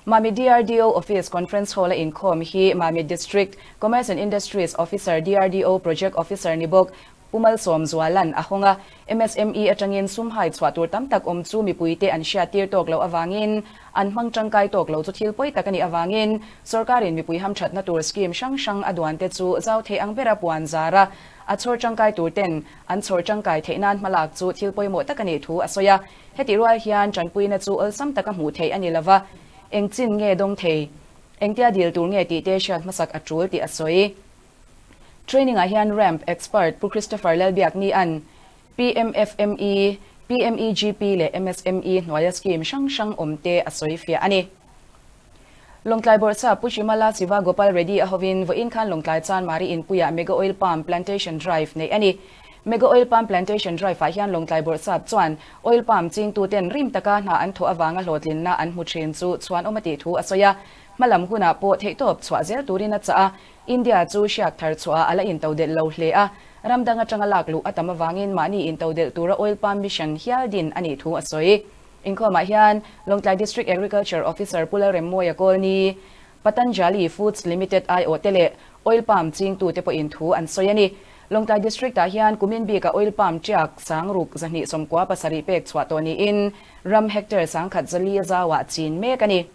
Mami DRDO Office Conference Hall-a inkhawm hi Mami District Commerce and Industries Officer DRDO Project Officer ni bawk Pu Malsawm Zualan a hawng a, MSME atangin sum hai chhuah tur tam tak awm chu mipuite an hriattir tawk loh avangin an hmang tangkai tawk lo chu thil pawi tak a nih avangin sorkarin mipui hamthatna tur scheme hrang hrang a duan te chu zau theih ang bera puan zar a, a chhawr tangkai tur ten an chhawr tangkai theih nan hmalak chu thil pawimawh tak a nih thu a sawi a. Hetih rual hian tanpuina chu awlsam taka hmuh theih a ni lova, eng chin nge dawng thei, engtia dil tur nge tih te hriat hmasak a tul tih a sawi. Training ah hian Ramp Expert Pu Christopher Lalbiaknia'n PMFME, PMEGP leh MSME hnuaia scheme hrang hrang awm te a sawi fiah a ni. Lawngtlai Bawrhsa Pu Shimala Siva Gopal Reddy a hovin vawiin khan Lawngtlai Chanmari inpuiah Mega Oil Palm Plantation Drive neih a ni. Mega Oil Palm Plantation Drive ah hian Lawngtlai Bawrhsap chuan Oil Palm chingtuten rim taka hna an thawh avanga hlawhtlinna an hmu thin chu chhuanawm a tih thu a sawi a. Hmalam hunah pawh theihtawp chhuah zel turin a chah a. India chu hriak thar chhuahah a la intodelh lo hle a, ram dang atanga lak luh a tam avangin mahni intodelh tura Oil Palm Mission hial din a nih thu a sawi. Inkhawmah hian Lawngtlai District Agriculture Officer Pu Lalremmawia Kawlni, Patanjali Foods Limited aiawhte leh Oil Palm chingtute pawhin thu an sawi a ni. Lawngtlai District-ah hian kumin bikah Oil Palm tiak sangruk 297 pek chhuah tawh niin ram hectare 1,400 zauah chin mek a ni.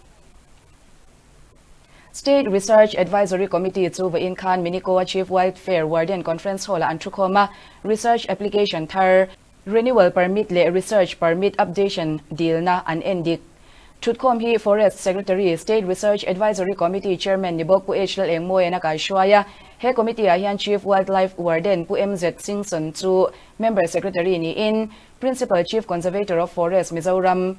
State Research Advisory Committee chu vawiin khan Minikoa Chief Welfare Warden Conference Hall-ah an thukhawm a, research application thar, renewal permit leh research permit updation dilna an en dik. Thutkhawm hi Forest Secretary, State Research Advisory Committee Chairman ni bawk Pu H Lalengmawian a kaihruai a, he committee-ah hian Chief Wildlife Warden Pu MZ Singson chu Member Secretary niin Principal Chief Conservator of Forest Mizoram,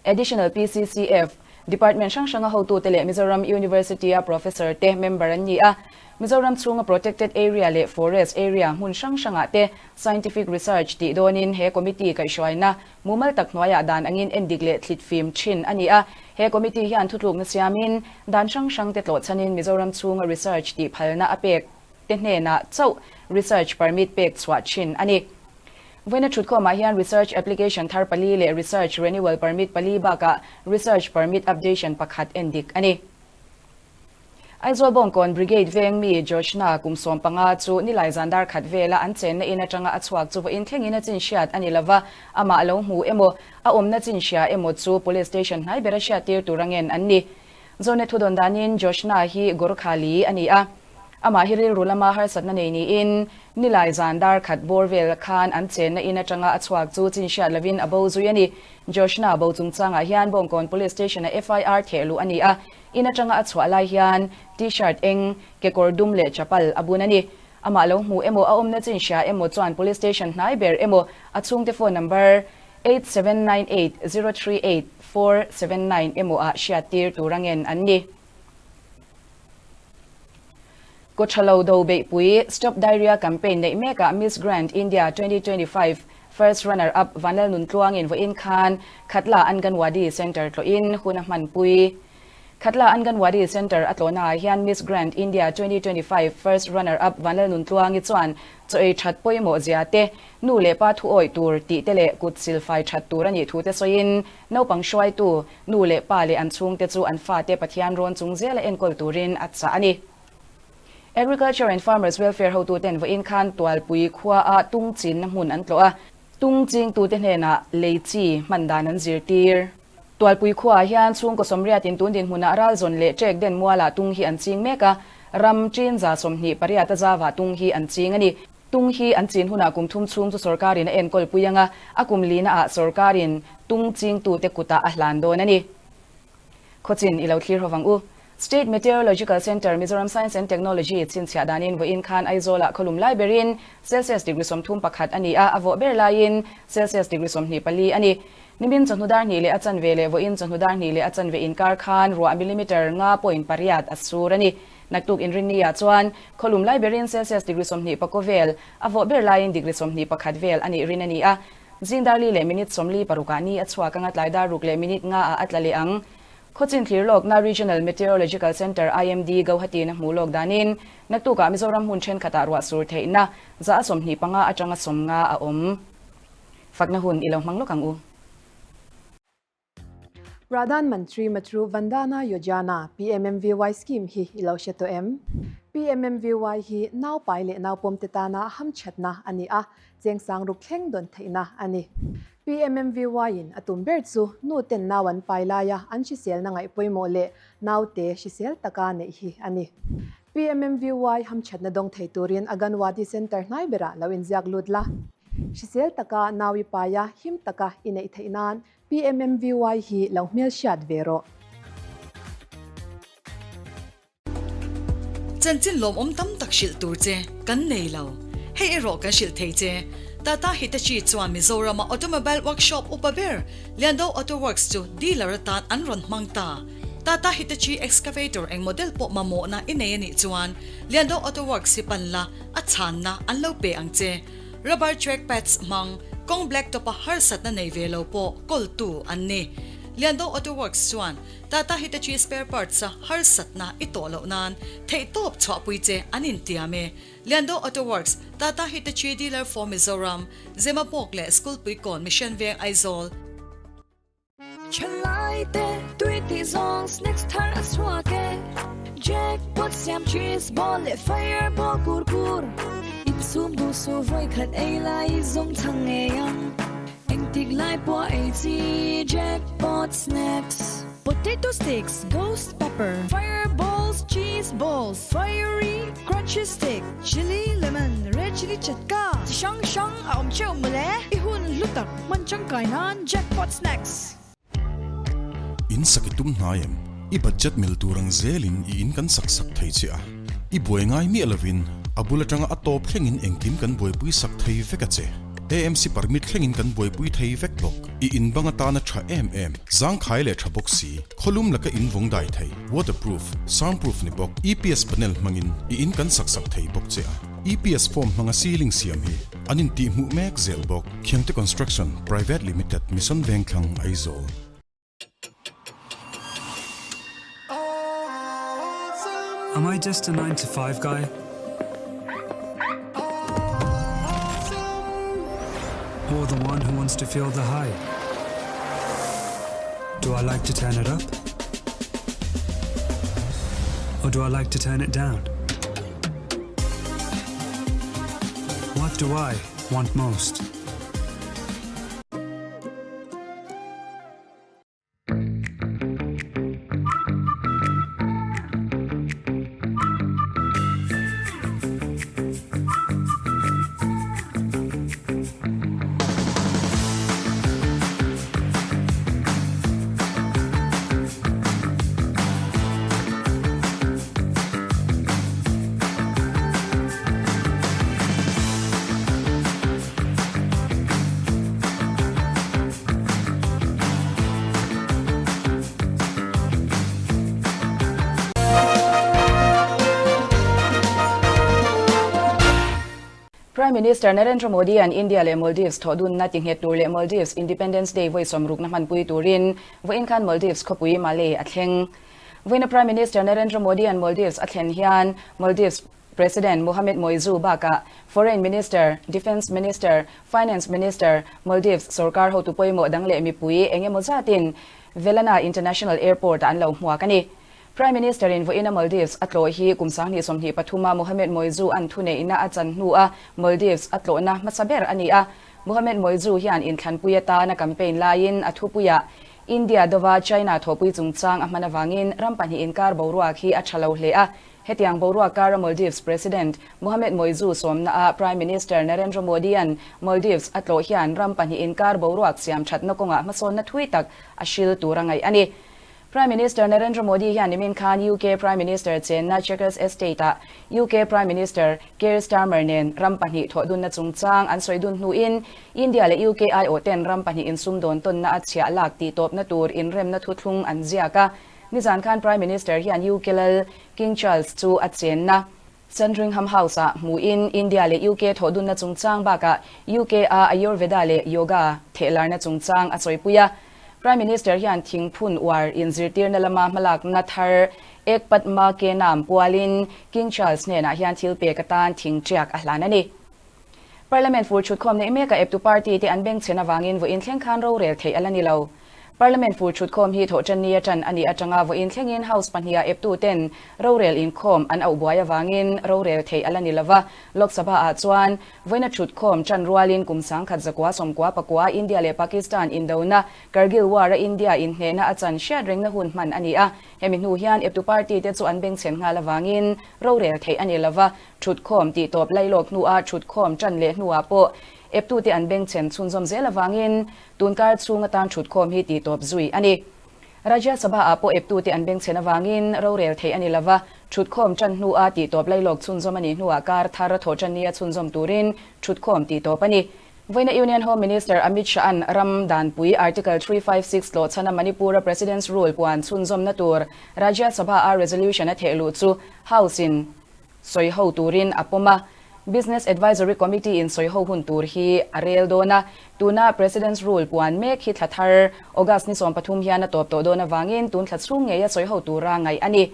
Additional PCCF, Department hrang hranga hotute leh Mizoram University-a Professor te member an ni a. Mizoram chhunga Protected Area leh Forest Area hmun hrang hrangah te Scientific Research tih dawnin he Committee kaihhruaina mumal tak hnuaiah dan angin endik leh thlit fim thin a ni a. He Committee hian thutlukna siamin dan hrang hrang te tlawhchhanin Mizoram chhunga research tih phalna a pek te hnenah chauh research permit pek chhuah thin a ni. Vawiina thutkhawmah hian research application thar pali leh research renewal permit pali bakah research permit updation pakhat en dik a ni. Aizawl Bawngkawn Brigade veng mi Joshna kum 15 chu nilai zan dar khat vela an chenna in atanga a chhuak chu vawiin thlengin a chin hriat a ni lova, amah lo hmu emaw, a awmna chin hria emaw chu Police Station hnai bera hriattir tur angen an ni. Zawhna thu dawn danin Joshna hi Gorkhali a ni a, amah hi rilru lama harsatna nei niin Nilai zan dar khat bawr vel khan an chenna in atanga a chhuak chu chin hriat lovin a bo zui a ni. Joshna bo chungchangah hian Bawngkawn Police Station-a FIR theh luh a ni a, in atanga a chhuah lai hian T-shirt eng, kekawr dum leh chapal a bun a ni. Amah lo hmu emaw a awmna chin hria emaw chuan Police Station hnai ber emaw a chhungte phone number 8798038479 emaw ah hriattir tur angen an ni. Kawthalo do beihpui Stop Diarrhea Campaign neih mekah Miss Grand India 2025 First Runner Up Vanlal Nuntluangin vawiin khan Khatla Anganwadi Centre tlawhin hun a hmanpui. Khatla Anganwadi Centre a tlawhnaah hian Miss Grand India 2025 First Runner Up Vanlal Nuntluangi chuan chaw ei that pawimawh zia te, nu leh pa thu awih tur tih te leh kut silfai that tur a nih thu te sawiin naupang hruaitu, nu leh pa leh an chhungte chu an fate Pathian rawn chung zela enkawl turin a chah a ni. Agriculture and Farmers Welfare hotuten vawiin khan Tualpui khuaah tung chinna hmun an tlawh a, tung chingtute hnenah lei chi hman dan an zirtir. Tualpui khuaah hian chhungkaw sawmriatin tun dinhmunah ralzawn leh ṭek den mualah tung hi an ching mek a, ram ṭin 28 a zavah tung hi an ching a ni. Tung hi an chin hunah kum thum chhung chu sorkarin a enkawl pui anga, a kum lina ah sorkarin tung chingtute kutah a hlan dawn a ni. Khawchin i lo thlir ho vang u. State Meteorological Centre, Mizoram Science and Technology chhinchhiah danin vawiin khan Aizawlah khawlum lai berin Celsius degree 31 a ni a, a vawh ber laiin Celsius degree 24 a ni. Nimin chawhnu dar hnih leh a chanve leh vawiin chawhnu dar hnih leh a chanve inkar khan ruah millimeter nga point pariat a sur a ni. Naktuk inrinni-ah chuan khawlum lai berin Celsius degree 24 vel, a vawh ber laiin degree 21 vel a nih rin a ni a. Zing dar li leh minute 46 ah ni a chhuak anga tlai dar ruk leh minute nga ah a tla leh ang. Khawchin thlir lawkna Regional Meteorological Centre, IMD, Guwahati na hmuh lawk danin naktukah Mizoram hmun thenkhatah ruah sur theihna za a 25 atanga 50 a awm. Fakna hun i lo hmang lawk ang u. Pradhan Mantri Matru Vandana Yojana, PMMVY, scheme hi i lo hre tawh em? PMMVY hi naupai leh naupawmte tana hamthatna a ni a, chengsang ruk thleng dawn theihna a ni. PMMVY-in a tum ber chu nu ten nau an pai laia an hriselna ngaih pawimawh leh naute hrisel taka neih hi a ni. PMMVY hamthatna dawng thei turin Aganwadi Centre hnai berah lo inziak lut la. Hrisel taka nau i paia him taka i neih theih nan PMMVY hi lo hmelhriat ve rawh. Chanchin lawmawm tam tak hrilh tur che kan nei lo. Hei erawh kan hrilh thei che. Tata Hitachi chuan Mizorama automobile workshop upa ber Liando Auto Works chu dealer atan an rawn hmang ta. Tata Hitachi excavator eng model pawh mamawhna i nei a nih chuan Liando Auto Works hi pan la, a chhanna an lo pe ang che. Rubber track pads hmang, kawng black top a harsatna nei ve lo pawh kawltu an ni. Liando Auto Works chuan Tata Hitachi spare parts a harsatna i tawh loh nan theihtawp chhuahpui che an intiam e. Liando Auto Works, Tata Hitachi dealer for Mizoram, Zemabawk leh School Puikawn Mission Veng Aizawl. Thalai te tui tih zawng snacks thar a chhuak e Jackpot siam cheese ball leh fireball kur kur Insum duh suh vawi khat ei lai zawng chhang ngei ang Engtik lai pawh a ei chi Jackpot snacks Potato sticks, ghost pepper, fireballs, cheese balls, fiery crunchy stick, chilli lemon, red chilli chatka chi hrang hrang a awm theuh mawle. I hun hlu tak hman tangkai nan Jackpot Snacks. In sak i tum hnai em? I budget mil tur ang zelin i in kan sak sak thei che a. I buai ngai miah lovin a bul atanga a tawp thlengin engkim kan buaipui sak thei vek a che. AMC permit thlengin kan buaipui thei vek bawk. I in bang atana tha em em, zangkhai leh tha bawk si, khawlum laka in vawng dai thei, waterproof, soundproof ni bawk, EPS panel hmangin i in kan sak sak thei bawk che a. EPS form hmanga ceiling siam hi an intihhmuh mek zel bawk. Khiangte Construction Private Limited, Mission Vengthlang, Aizawl. Am I just a nine to five guy? Or the one who wants to feel the high? Do I like to turn it up? Or do I like to turn it down? What do I want most? Prime Minister Narendra Modi an India leh Maldives thawhdunna tinghet tur leh Maldives Independence Day vawi sawmrukna hmanpui turin vawiin khan Maldives khawpui Male a thleng. Vawiina Prime Minister Narendra Modi an Maldives a thlen hian Maldives President Mohamed Muizzu bakah Foreign Minister, Defence Minister, Finance Minister, Maldives sorkar hotu pawimawh dang leh mipui eng emaw zatin Velana International Airport-ah an lo hmuak a ni. Prime Minister-in vawiina Maldives a tlawh hi kum 2023-a Mohamed Muizzu an thuneihna a chan hnua Maldives a tlawhna hmasa ber a ni a. Mohamed Muizzu hian inthlanpui atana campaign laiin a thupuiah. India dova China thawhpui chungchang a hman avangin ram pahnihin kar boruak hi a tha lo hle a. Hetiang boruak kara Maldives President Mohamed Muizzu sawmnaah Prime Minister Narendra Modi-a'n Maldives a tlawh hian ram pahnihin kar boruak siam thatna kawngah hmasawnna thui tak a hril tur a ngaih a ni. Prime Minister Narendra Modi hian nimin khan UK Prime Minister chenna Chequers Estate-ah UK Prime Minister Keir Starmer nen ram pahnih thawhdunna chungchang an sawi dun hnuin India leh UK aiawhten ram pahnih insumdawn tawnna a chhiah lak tihtawpna tur inremna thuthlung an ziak a. Nizan khan Prime Minister hian UK lal King Charles chu a chenna Sandringham House-ah hmuhin India leh UK thawhdunna chungchang bakah UK-a Ayurveda leh Yoga thehlarna chungchang a sawipui a. Prime Minister hian thingphun uar inzirtirna lama hmalakna thar Ek Padma Ke Naam pualin King Charles hnenah hian thil pek atan thing tiak a hlan a ni. Parliament fur chhutkhawm neih mekah eptu party te an bengchhen avangin vawiin thleng khan rorel theih a la ni lo. Parliament fur chhutkhawm hi thawhṭanni aṭan a nih aṭanga vawiin thlengin House pahniha eptu ten rorel inkhawm an auh buai avangin rorel theih a la ni lova. Lok Sabha ah chuan vawiina chhutkhawm ṭan rualin kum sangkhat zakua sawmkua pakua India leh Pakistan indona Kargil War a India inhnehna a chan hriat rengna hun hman a ni a. Hemi hnu hian eptu party te chu an bengchhen nghal avangin rorel theih a ni lova. Thutkhawm tih tawp lailawk hnua thutkhawm tan leh hnuah pawh eptute an bengchhen chhunzawm zel avangin tunkar chhung atan thutkhawm hi tih tawp zui a ni. Rajya Sabha-ah pawh eptute an bengchhen avangin rorel theih a ni lova, thutkhawm tan hnua tih tawp lailawk chhunzawm a nih hnuah kar thar thawh tan nia chhunzawm turin thutkhawm tih tawp a ni. Vawiina Union Home Minister Amit Shah-a'n ram danpui Article 356 tlawhchhana Manipur-a President's Rule puan chhunzawmna tur Rajya Sabha-a resolution a thehluh chu House-in sawi ho turin a pawm a, Business Advisory Committee in sawi ho hun tur hi a rel dawn a, tuna President's Rule puan mek hi thla thar August ni 13 hian a tawp tawh dawn avangin tun thla chhung ngeia sawi ho tura ngaih a ni.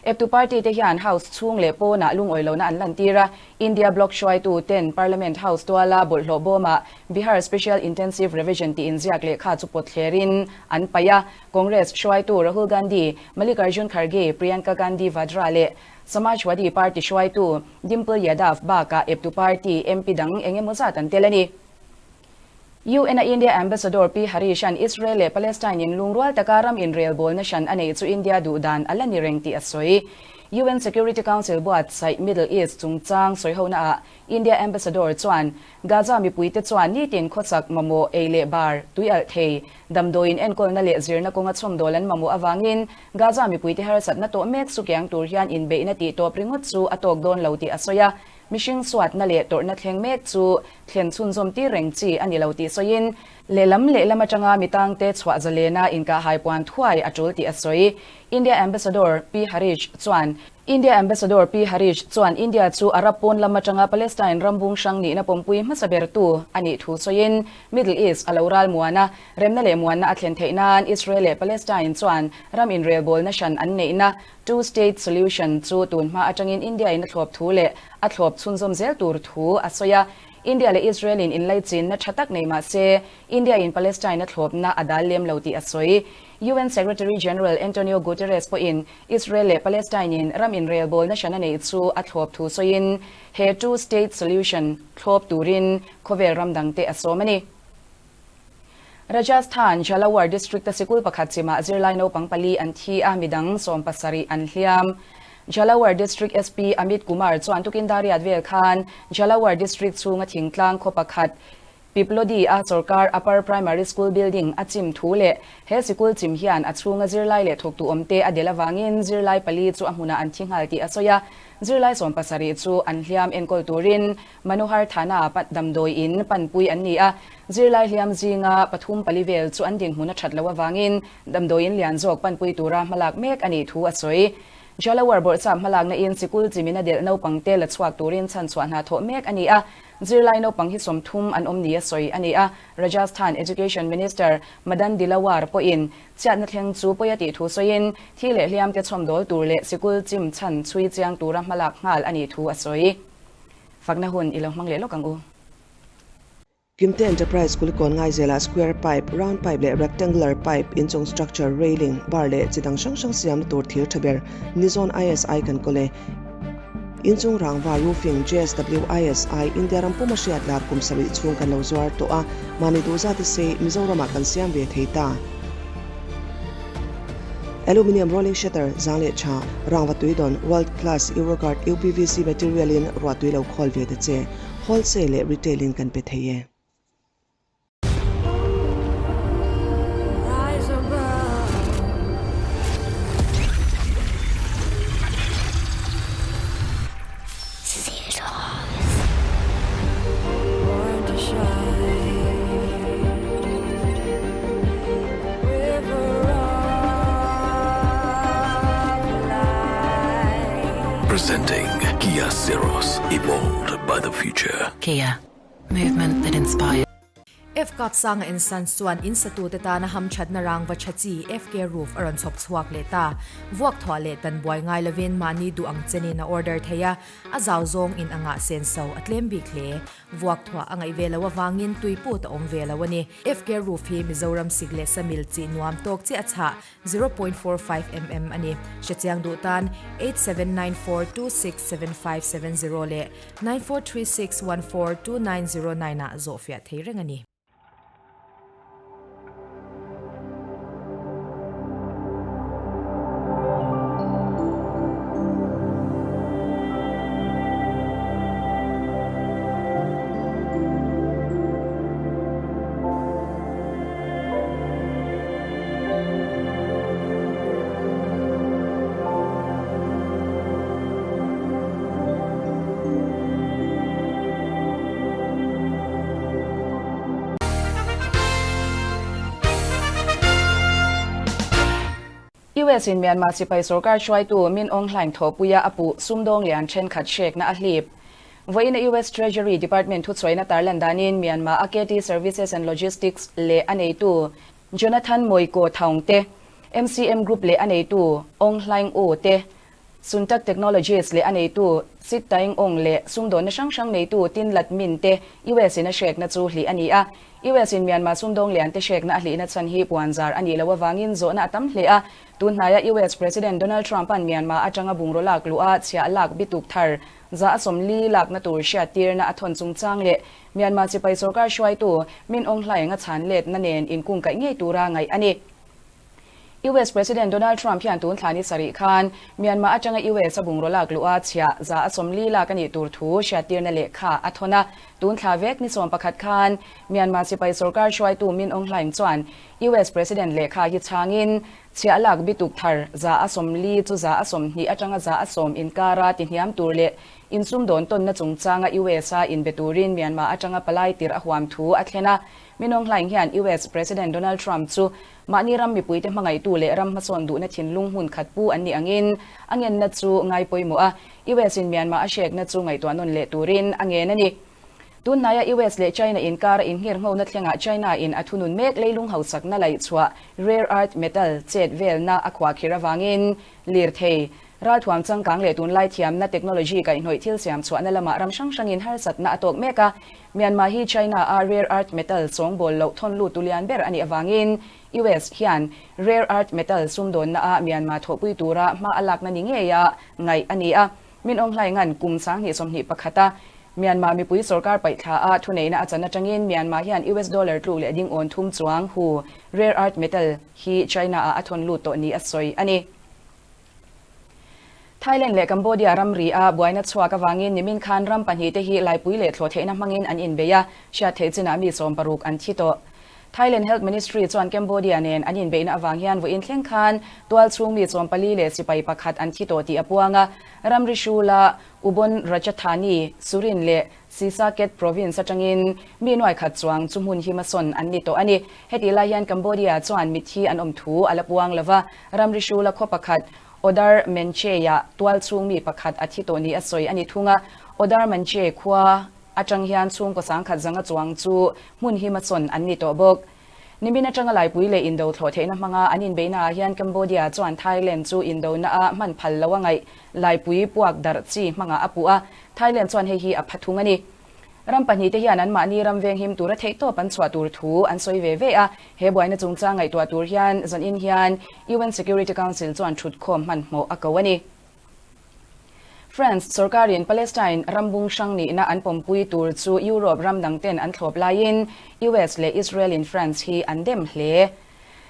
Eptu party te hian House chhung leh pawnah lungawi lohna an lantir a, India bloc hruaitu ten Parliament House tuala bawlhhlawh bawmah Bihar Special Intensive Revision tih inziak lehkha chu pawt thlerin an paih a, Congress hruaitu Rahul Gandhi, Mallikarjun Kharge, Priyanka Gandhi Vadra leh Samajwadi Party hruaitu Dimple Yadav bakah eptu party MP dang eng emaw zat an tel a ni. UN-a India Ambassador P Harish-a'n Israel leh Palestine in lungrual taka ram inrelbawlna hran a neih chu India duhdan a la ni reng tih a sawi. UN Security Council buatsaih Middle East chungchang sawihonaah India Ambassador chuan Gaza mipuite chuan nitin khawchak mamawh ei leh bar, tui alh thei, damdawiin enkawlna leh zirna kawnga chhawmdawl an mamawh avangin Gaza mipuite harsatna tawh mek chu kiang tur hian inbeihna tih tawp ringawt chu a tawk dawn lo tih a sawi a, mihring suatna leh tawrhna thleng mek chu thlen chhunzawm tir reng chi a ni lo tih sawiin, lehlam lehlam atanga mi tangte chhuah zalena inkahhai puan thuai a tul tih a sawi. India Ambassador P Harish chuan India Ambassador P Harish chuan India chu Arab pawn lam atanga Palestine ram bung hrang nihna pawmpui hmasa bertu a nih thu sawiin Middle East a lo ral muan a, remna leh muanna a thlen theih nan Israel leh Palestine chuan ram inrelbawlna hran an neihna Two State Solution chu tun hma atangin India in a thlawp thu leh a thlawp chhunzawm zel tur thu a sawi a. India leh Israel in inlaichinna tha tak nei mah se India in Palestine a thlawpna a dal lem lo tih a sawi. UN Secretary General Antonio Guterres pawhin Israel leh Palestine in ram inrelbawlna hran a neih chu a thlawp thu sawiin he two state solution thlawp turin khawvel ram dangte a sawm a ni. Rajasthan, Jhalawar district-a sikul pakhat chimah zirlai naupang pali an thi a, midang 17 an hliam. Jhalawar District SP Amit Kumar chuan tukin dariat vel khan Jhalawar District chhunga thingtlang khaw pakhat Piplodi a sorkar Upper Primary School building a chim thu leh he sikul chim hian a chhunga zirlai leh thawktu awmte a del avangin zirlai pali chu a hmunah an thi nghal tih a sawi a. Zirlai 17 chu an hliam enkawl turin Manohar Thana damdawi in panpui an ni a. Zirlai hliam zinga pathum pali vel chu an dinhmun a that loh avangin damdawi in lian zawk panpui tura hmalak mek a nih thu a sawi. Jhalawar bawrhchap hmalakna in sikul chimin a delh naupangte la chhuak turin chhanchhuah hna thawh mek a ni a. Zirlai naupang hi 30 an awm ni a sawi a ni a, Rajasthan Education Minister Madan Dilawar pawhin chhiatna thleng chu pawi a tih thu sawiin thi leh hliamte chhawmdawl tur leh sikul chim chhan chhui chiang tura hmalak nghal a nih thu a sawi. Fakna hun i lo hmang leh lawk ang u. Kimte Enterprise Kulikawn Ngaizelah square pipe, round pipe leh rectangular pipe inchung structure, railing, bar leh chi dang hrang hrang siamna tur thir tha ber Nizawn ISI kan kawl e. Inchung rangva roofing JSW ISI India ram puma hriat lar kum sarih chhung kan lo zuar tawh a, mahni duh zat i sei Mizoramah kan siam ve thei ta. Aluminium rolling shutter zang leh tha, rangva tui dawn, world class Euroguard UPVC material in ruah tui lo khawl ve ta che. Wholesale leh retail in kan pe thei e. Presenting Kia Ceros, evolved by the future. Kia, movement that inspires. F Kapsanga and Sons chuan in satute tana hamthatna rangva tha chi FK Roof a rawn chhawp chhuak leh ta. Vuak thuah leh tan buai ngai lovin mahni duh ang chenin a order thei a, a zau zawng in anga senso a tlem bik hle. Vuak thuah a ngaih ve loh avangin tui put a awm ve lo a ni. FK Roof hi Mizoram sik leh samil chi nuam tawk chiah a chhah, 0.45 mm a ni. Hrechiang duh tan 8794267570 leh 9436142909 ah zawhfiah thei reng a ni. US in Myanmar sipai sorkar hruaitu Min Aung Hlaing thawhpuia a puh sumdawng lian thenkhat hrekna a hlip. Vawiina US Treasury Department thuchhuaina tarlan danin Myanmar a KT Services and Logistics leh a neitu Jonathan Moiko Thaung te, MCM Group leh a neitu Aung Hlaing Oo te, Suntak Technologies leh a neitu Sit Taing Aung leh sumdawnna hrang hrang neitu Tin Lat Min te US in a hrekna chu hlih a ni a. US in Myanmar sumdawng lian te hrekna a hlihna chhan hi puanzar a nih loh avangin zawhna a tam hle a. Tunhnaia US President Donald Trump-a'n Myanmar atanga bungraw lak luh a chhiah lak bituk thar za a 40 lakna tur hriattirna a thawn chungchang leh Myanmar sipai sorkar hruaitu Min Aung Hlaing a chhan letna nen inkungkaih ngei tura ngaih a ni. US President Donald Trump hian tun thla ni sarih khan Myanmar atanga US a bungraw lak luh a chhiah za a 40 lak a nih tur thu hriattirna lehkha a thawn a. Tun thla vek ni 11 khan Myanmar sipai sorkar hruaitu Min Aung Hlaing chuan US President lehkha hi chhangin chhiah lak bituk thar za a 40 chu za a 20 atanga za a 10 inkara tihniam tur leh Insumdawn tawnna chungchanga US a inbe turin Myanmar atanga palai tirh a huam thu a thlen a. Min Aung Hlaing hian US President Donald Trump chu mahni ram mipuite hmangaihtu leh ram hmasawn duhna thinlung hmun khat pu an nih angin a ngenna chu ngai pawimawh a, US in Myanmar a hrekna chu ngaihtuah nawn leh turin a ngen a ni. Tunhnaia US leh China inkara innghirnghona thlengah China in a thunun mek leilung hausakna laihchhuah rare earth metal chet velna a khuahkhirh avangin lirthei Ralthuam changkang leh tunlai thiamna technology kaihhnawih thil siam chhuahna lamah ram hrang hrangin harsatna a tawk mek a. Myanmar hi China a rare earth metal chawngbawl loh thawn lut tu lian ber a nih avangin US hian rare earth metal sumdawnna a Myanmar thawhpui tura hma a lakna ni ngeia ngaih a ni a. Min Aung Hlainga'n kum 2021 a Myanmar mipui sorkar paihthla a thuneihna a chan atangin Myanmar hian US dollar tluk leh ding awn thum chuang hu rare earth metal hi China ah a thawn lut tawh ni a sawi a ni. Thailand leh Cambodia ramri a buaina chhuak avangin nimin khan ram pahnihte hi laipui leh thlawh theihna hmangin an inbei a, hriat theih chinah mi 60 an thi tawh. Thailand Health Ministry chuan Cambodia nen an inbeihna avang hian vawiin thleng khan tual chhung mi 14 leh sipai pakhat an thi tawh tih a puang a, ramri hrula Ubon Ratchathani, Surin leh Sisaket Province atangin mi nuai khat chuang chu hmun hi hmasawn an ni tawh a ni. Hetih lai hian Cambodia chuan mitthi an awm thu a la puang lo va, ramri hrula khaw pakhat Odar Meanchey-ah tual chhung mi pakhat a thi tawh ni a sawi a ni thung a. Odar Meanchey khua atang hian chhungkaw sangkhat zanga chuang chu hmun hi hmasawn an ni tawh bawk. Nimin atanga laipui leh indo thlawh theihna hmanga an inbeihna ah hian Cambodia chuan Thailand chu indona a hman phal lo a ngaih laipui puak darh chi hmangah a puh a, Thailand chuan hei hi a pha thung a ni. Ram pahnihte hian anmahni ram venghim tura theihtawp an chhuah tur thu an sawi ve ve a, he buaina chungchang ngaihtuah tur hian zanin hian UN Security Council chuan thutkhawm hmanhmawh a ko a ni. France sorkarin Palestine ram bung hrang nihna an pawmpui tur chu Europe ram dang ten an thlawp laiin US leh Israel in France hi an dem hle.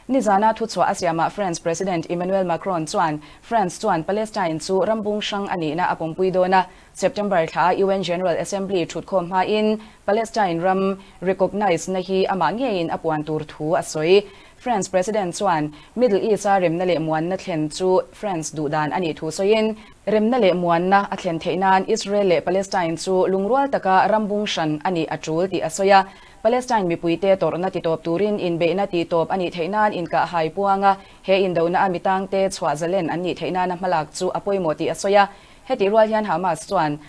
Nizana thuchhuah a siamah France President Emmanuel Macron chuan France chuan Palestine chu ram bung hrang a nihna a pawmpui dawn a, September thla UN General Assembly thutkhawm hmain Palestine ram recognise na hi amah ngeiin a puan tur thu a sawi. France President chuan Middle East-a remna leh muanna thlen chu France duhdan a nih thu sawiin, remna leh muanna a thlen theih nan Israel leh Palestine chu lungrual taka ram bung hran a nih a tul tih a sawi a. Palestine mipuite tawrhna titawp turin inbeihna titawp a nih theih nan inkahhai puanga he indona a mitangte chhuah zalen an nih theih nana hmalak chu a pawimawh tih a sawi a. Hetih rual hian Hamas chuan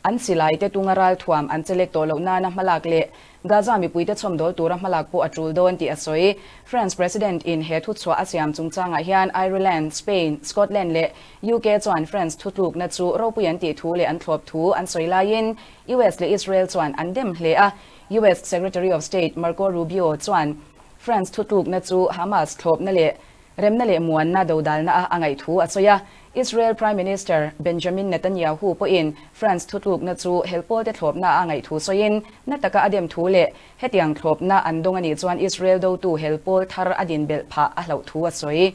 an silaite tunga ralthuam an chelek tawh loh nana hmalak leh Gaza mipuite chhawmdawl tura hmalak pawh a tul dawn tih a sawi. France President in he thuchhuah a siam chungchangah hian Ireland, Spain, Scotland leh UK chuan France thutlukna chu ropui an tih thu leh an thlawp thu an sawi laiin US leh Israel chuan an dem hle a. US Secretary of State Marco Rubio chuan France thutlukna chu Hamas thlawpna leh Remna leh muanna dodalna a a ngaih thu a sawi a. Israel Prime Minister Benjamin Netanyahu pawhin France thutlukna chu helpawlte thlawpna a ngaih thu sawiin na taka a dem thu leh hetiang thlawpna an dawng a nih chuan Israel dotu helpawl thar a din belh phah a hlauh thu a sawi.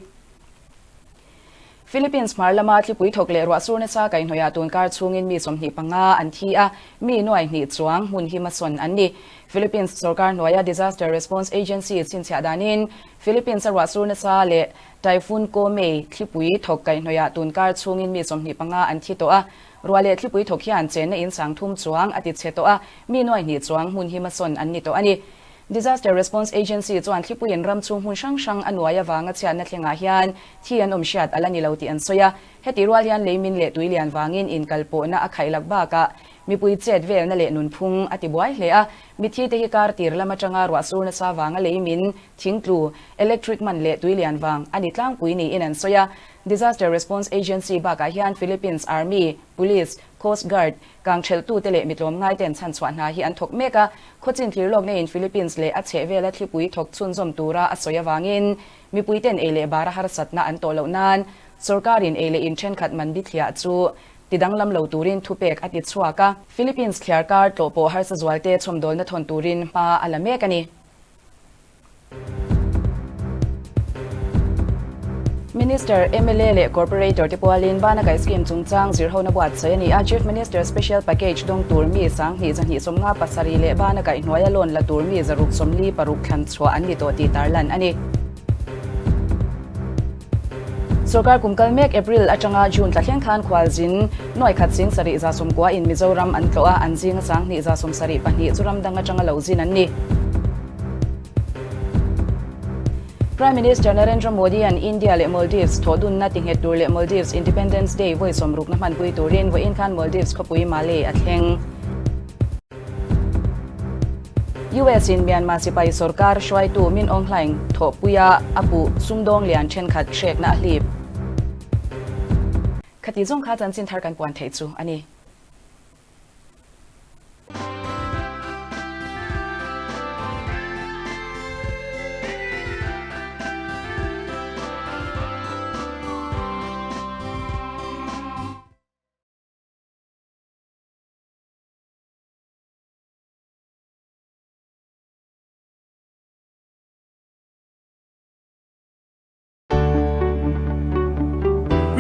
Philippines hmar lama thlipui thawk leh ruahsur nasa kaihhnawihah tunkar chhungin mi 25 an thi a, mi nuai hnih chuang hmun hima sawn an ni. Philippines sorkar hnuaia Disaster Response Agency chhinchhiah danin Philippines a ruahsur nasa leh Typhoon Komei thlipui thawk kaihhnawihah tunkar chhungin mi 25 an thi tawh a, ruah leh thlipui thawk hian chenna in sang thum chuang a ti chhe tawh a, mi nuai hnih chuang hmun hima sawn an ni tawh a ni. Disaster Response Agency chuan thlipuiin ram chhung hmun hrang hrang a nuai avanga chhiatna thlengah hian thi an awm hriat a la ni lo tih an sawi a, heti rual hian leimin leh tui lian vangin inkalpawhna a khaihlak bakah mipui chet velna leh nunphung a ti buai hle a, mithi te hi kar tir lam atanga ruahsur nasa vanga leimin thingtlu, electric man leh tui lian vang a ni tlangpui niin an sawi a. Disaster Response Agency bakah hian Philippines Army, Police, Coast Guard, Kangthelhtute leh mitlawm ngaite'n chhanchhuah hna hi an thawk mek a, khawchin thlir lawk neiin Philippines leh a chhehvela thlipui thawk chhunzawm tura a sawi avangin mipuite'n ei leh bara harsatna an tawh loh nan sorkarin ei leh in thenkhat man bithliah chu tidanglam lo turin thupek a ti chhuak a. Philippines thliar kar tlawh pawh harsa zualte chhawmdawlna thawn turin hma a la mek a ni. Minister, mla leh Corporator te pualin Banakai Scheme chungchang zirhona buatsawi a ni a, Chief Minister Special Package dawng tur mi 2257 leh Banakai hnuaia loan la tur mi 646 thlan chhuah an ni tawh tih tarlan a ni. Sorkar kum kal mek April atanga June tla thleng khan khualzin nuai khat sing sarih za sawmkua in Mizoram an tlawh a, an zinga 20 72 chu ram dang atanga lo zin an ni. Prime Minister Narendra Modi an India leh Maldives thawhdunna tinghet tur leh Maldives Independence Day vawi sawmrukna hmanpui turin vawiin khan Maldives khawpui Male a thleng. US in Myanmar sipai sorkar hruaitu Min Aung Hlaing thawhpuia a puh sumdawng lian thenkhat hrekna a hlip. Khati zawng kha chanchin thar kan puan theih chu a ni.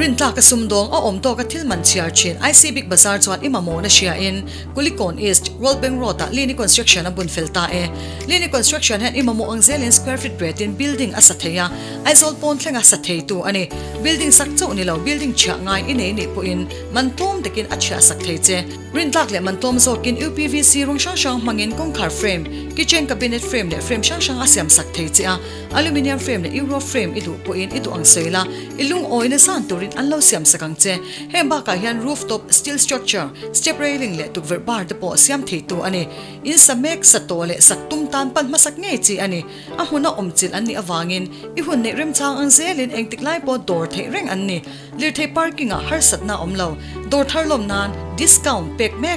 Rintlak a sumdawng a awm tawk a thil man chhiar thin IC Big Bazaar chuan i mamawhna hria in Kulikawn East, Road Bank Road ah Lini Construction a bun fel ta e. Lini Construction hian i mamawh ang zelin square feet ret in building a sa thei a, Aizawl pawn thlenga sa theitu a ni. Building sak chauh ni lo building chhiah ngai i nei nih pawhin man tlawm takin a chhiah sak thei che. Rintlak leh man tlawm zawkin UPVC rawng hrang hrang hmangin kawngkhar frame, kitchen cabinet frame leh frame hrang hrang a siam sak thei che a. Aluminium frame leh Euro frame i duh pawhin i duh ang sawi la, i lungawina zan turin an lo siam sak ang che. Heng bakah hian roof top steel structure, step railing leh tukverh bar te pawh siam theitu a ni. In sa mek, sa tawh leh sak tum tan pan hmasak ngei chi a ni. A hmuna awm chilh an nih avangin i hun neih remchang ang zelin engtik lai pawh dawr theih reng an ni. Lirthei parking ah harsatna a awm lo. Dawr thar lawm nan discount pek mek.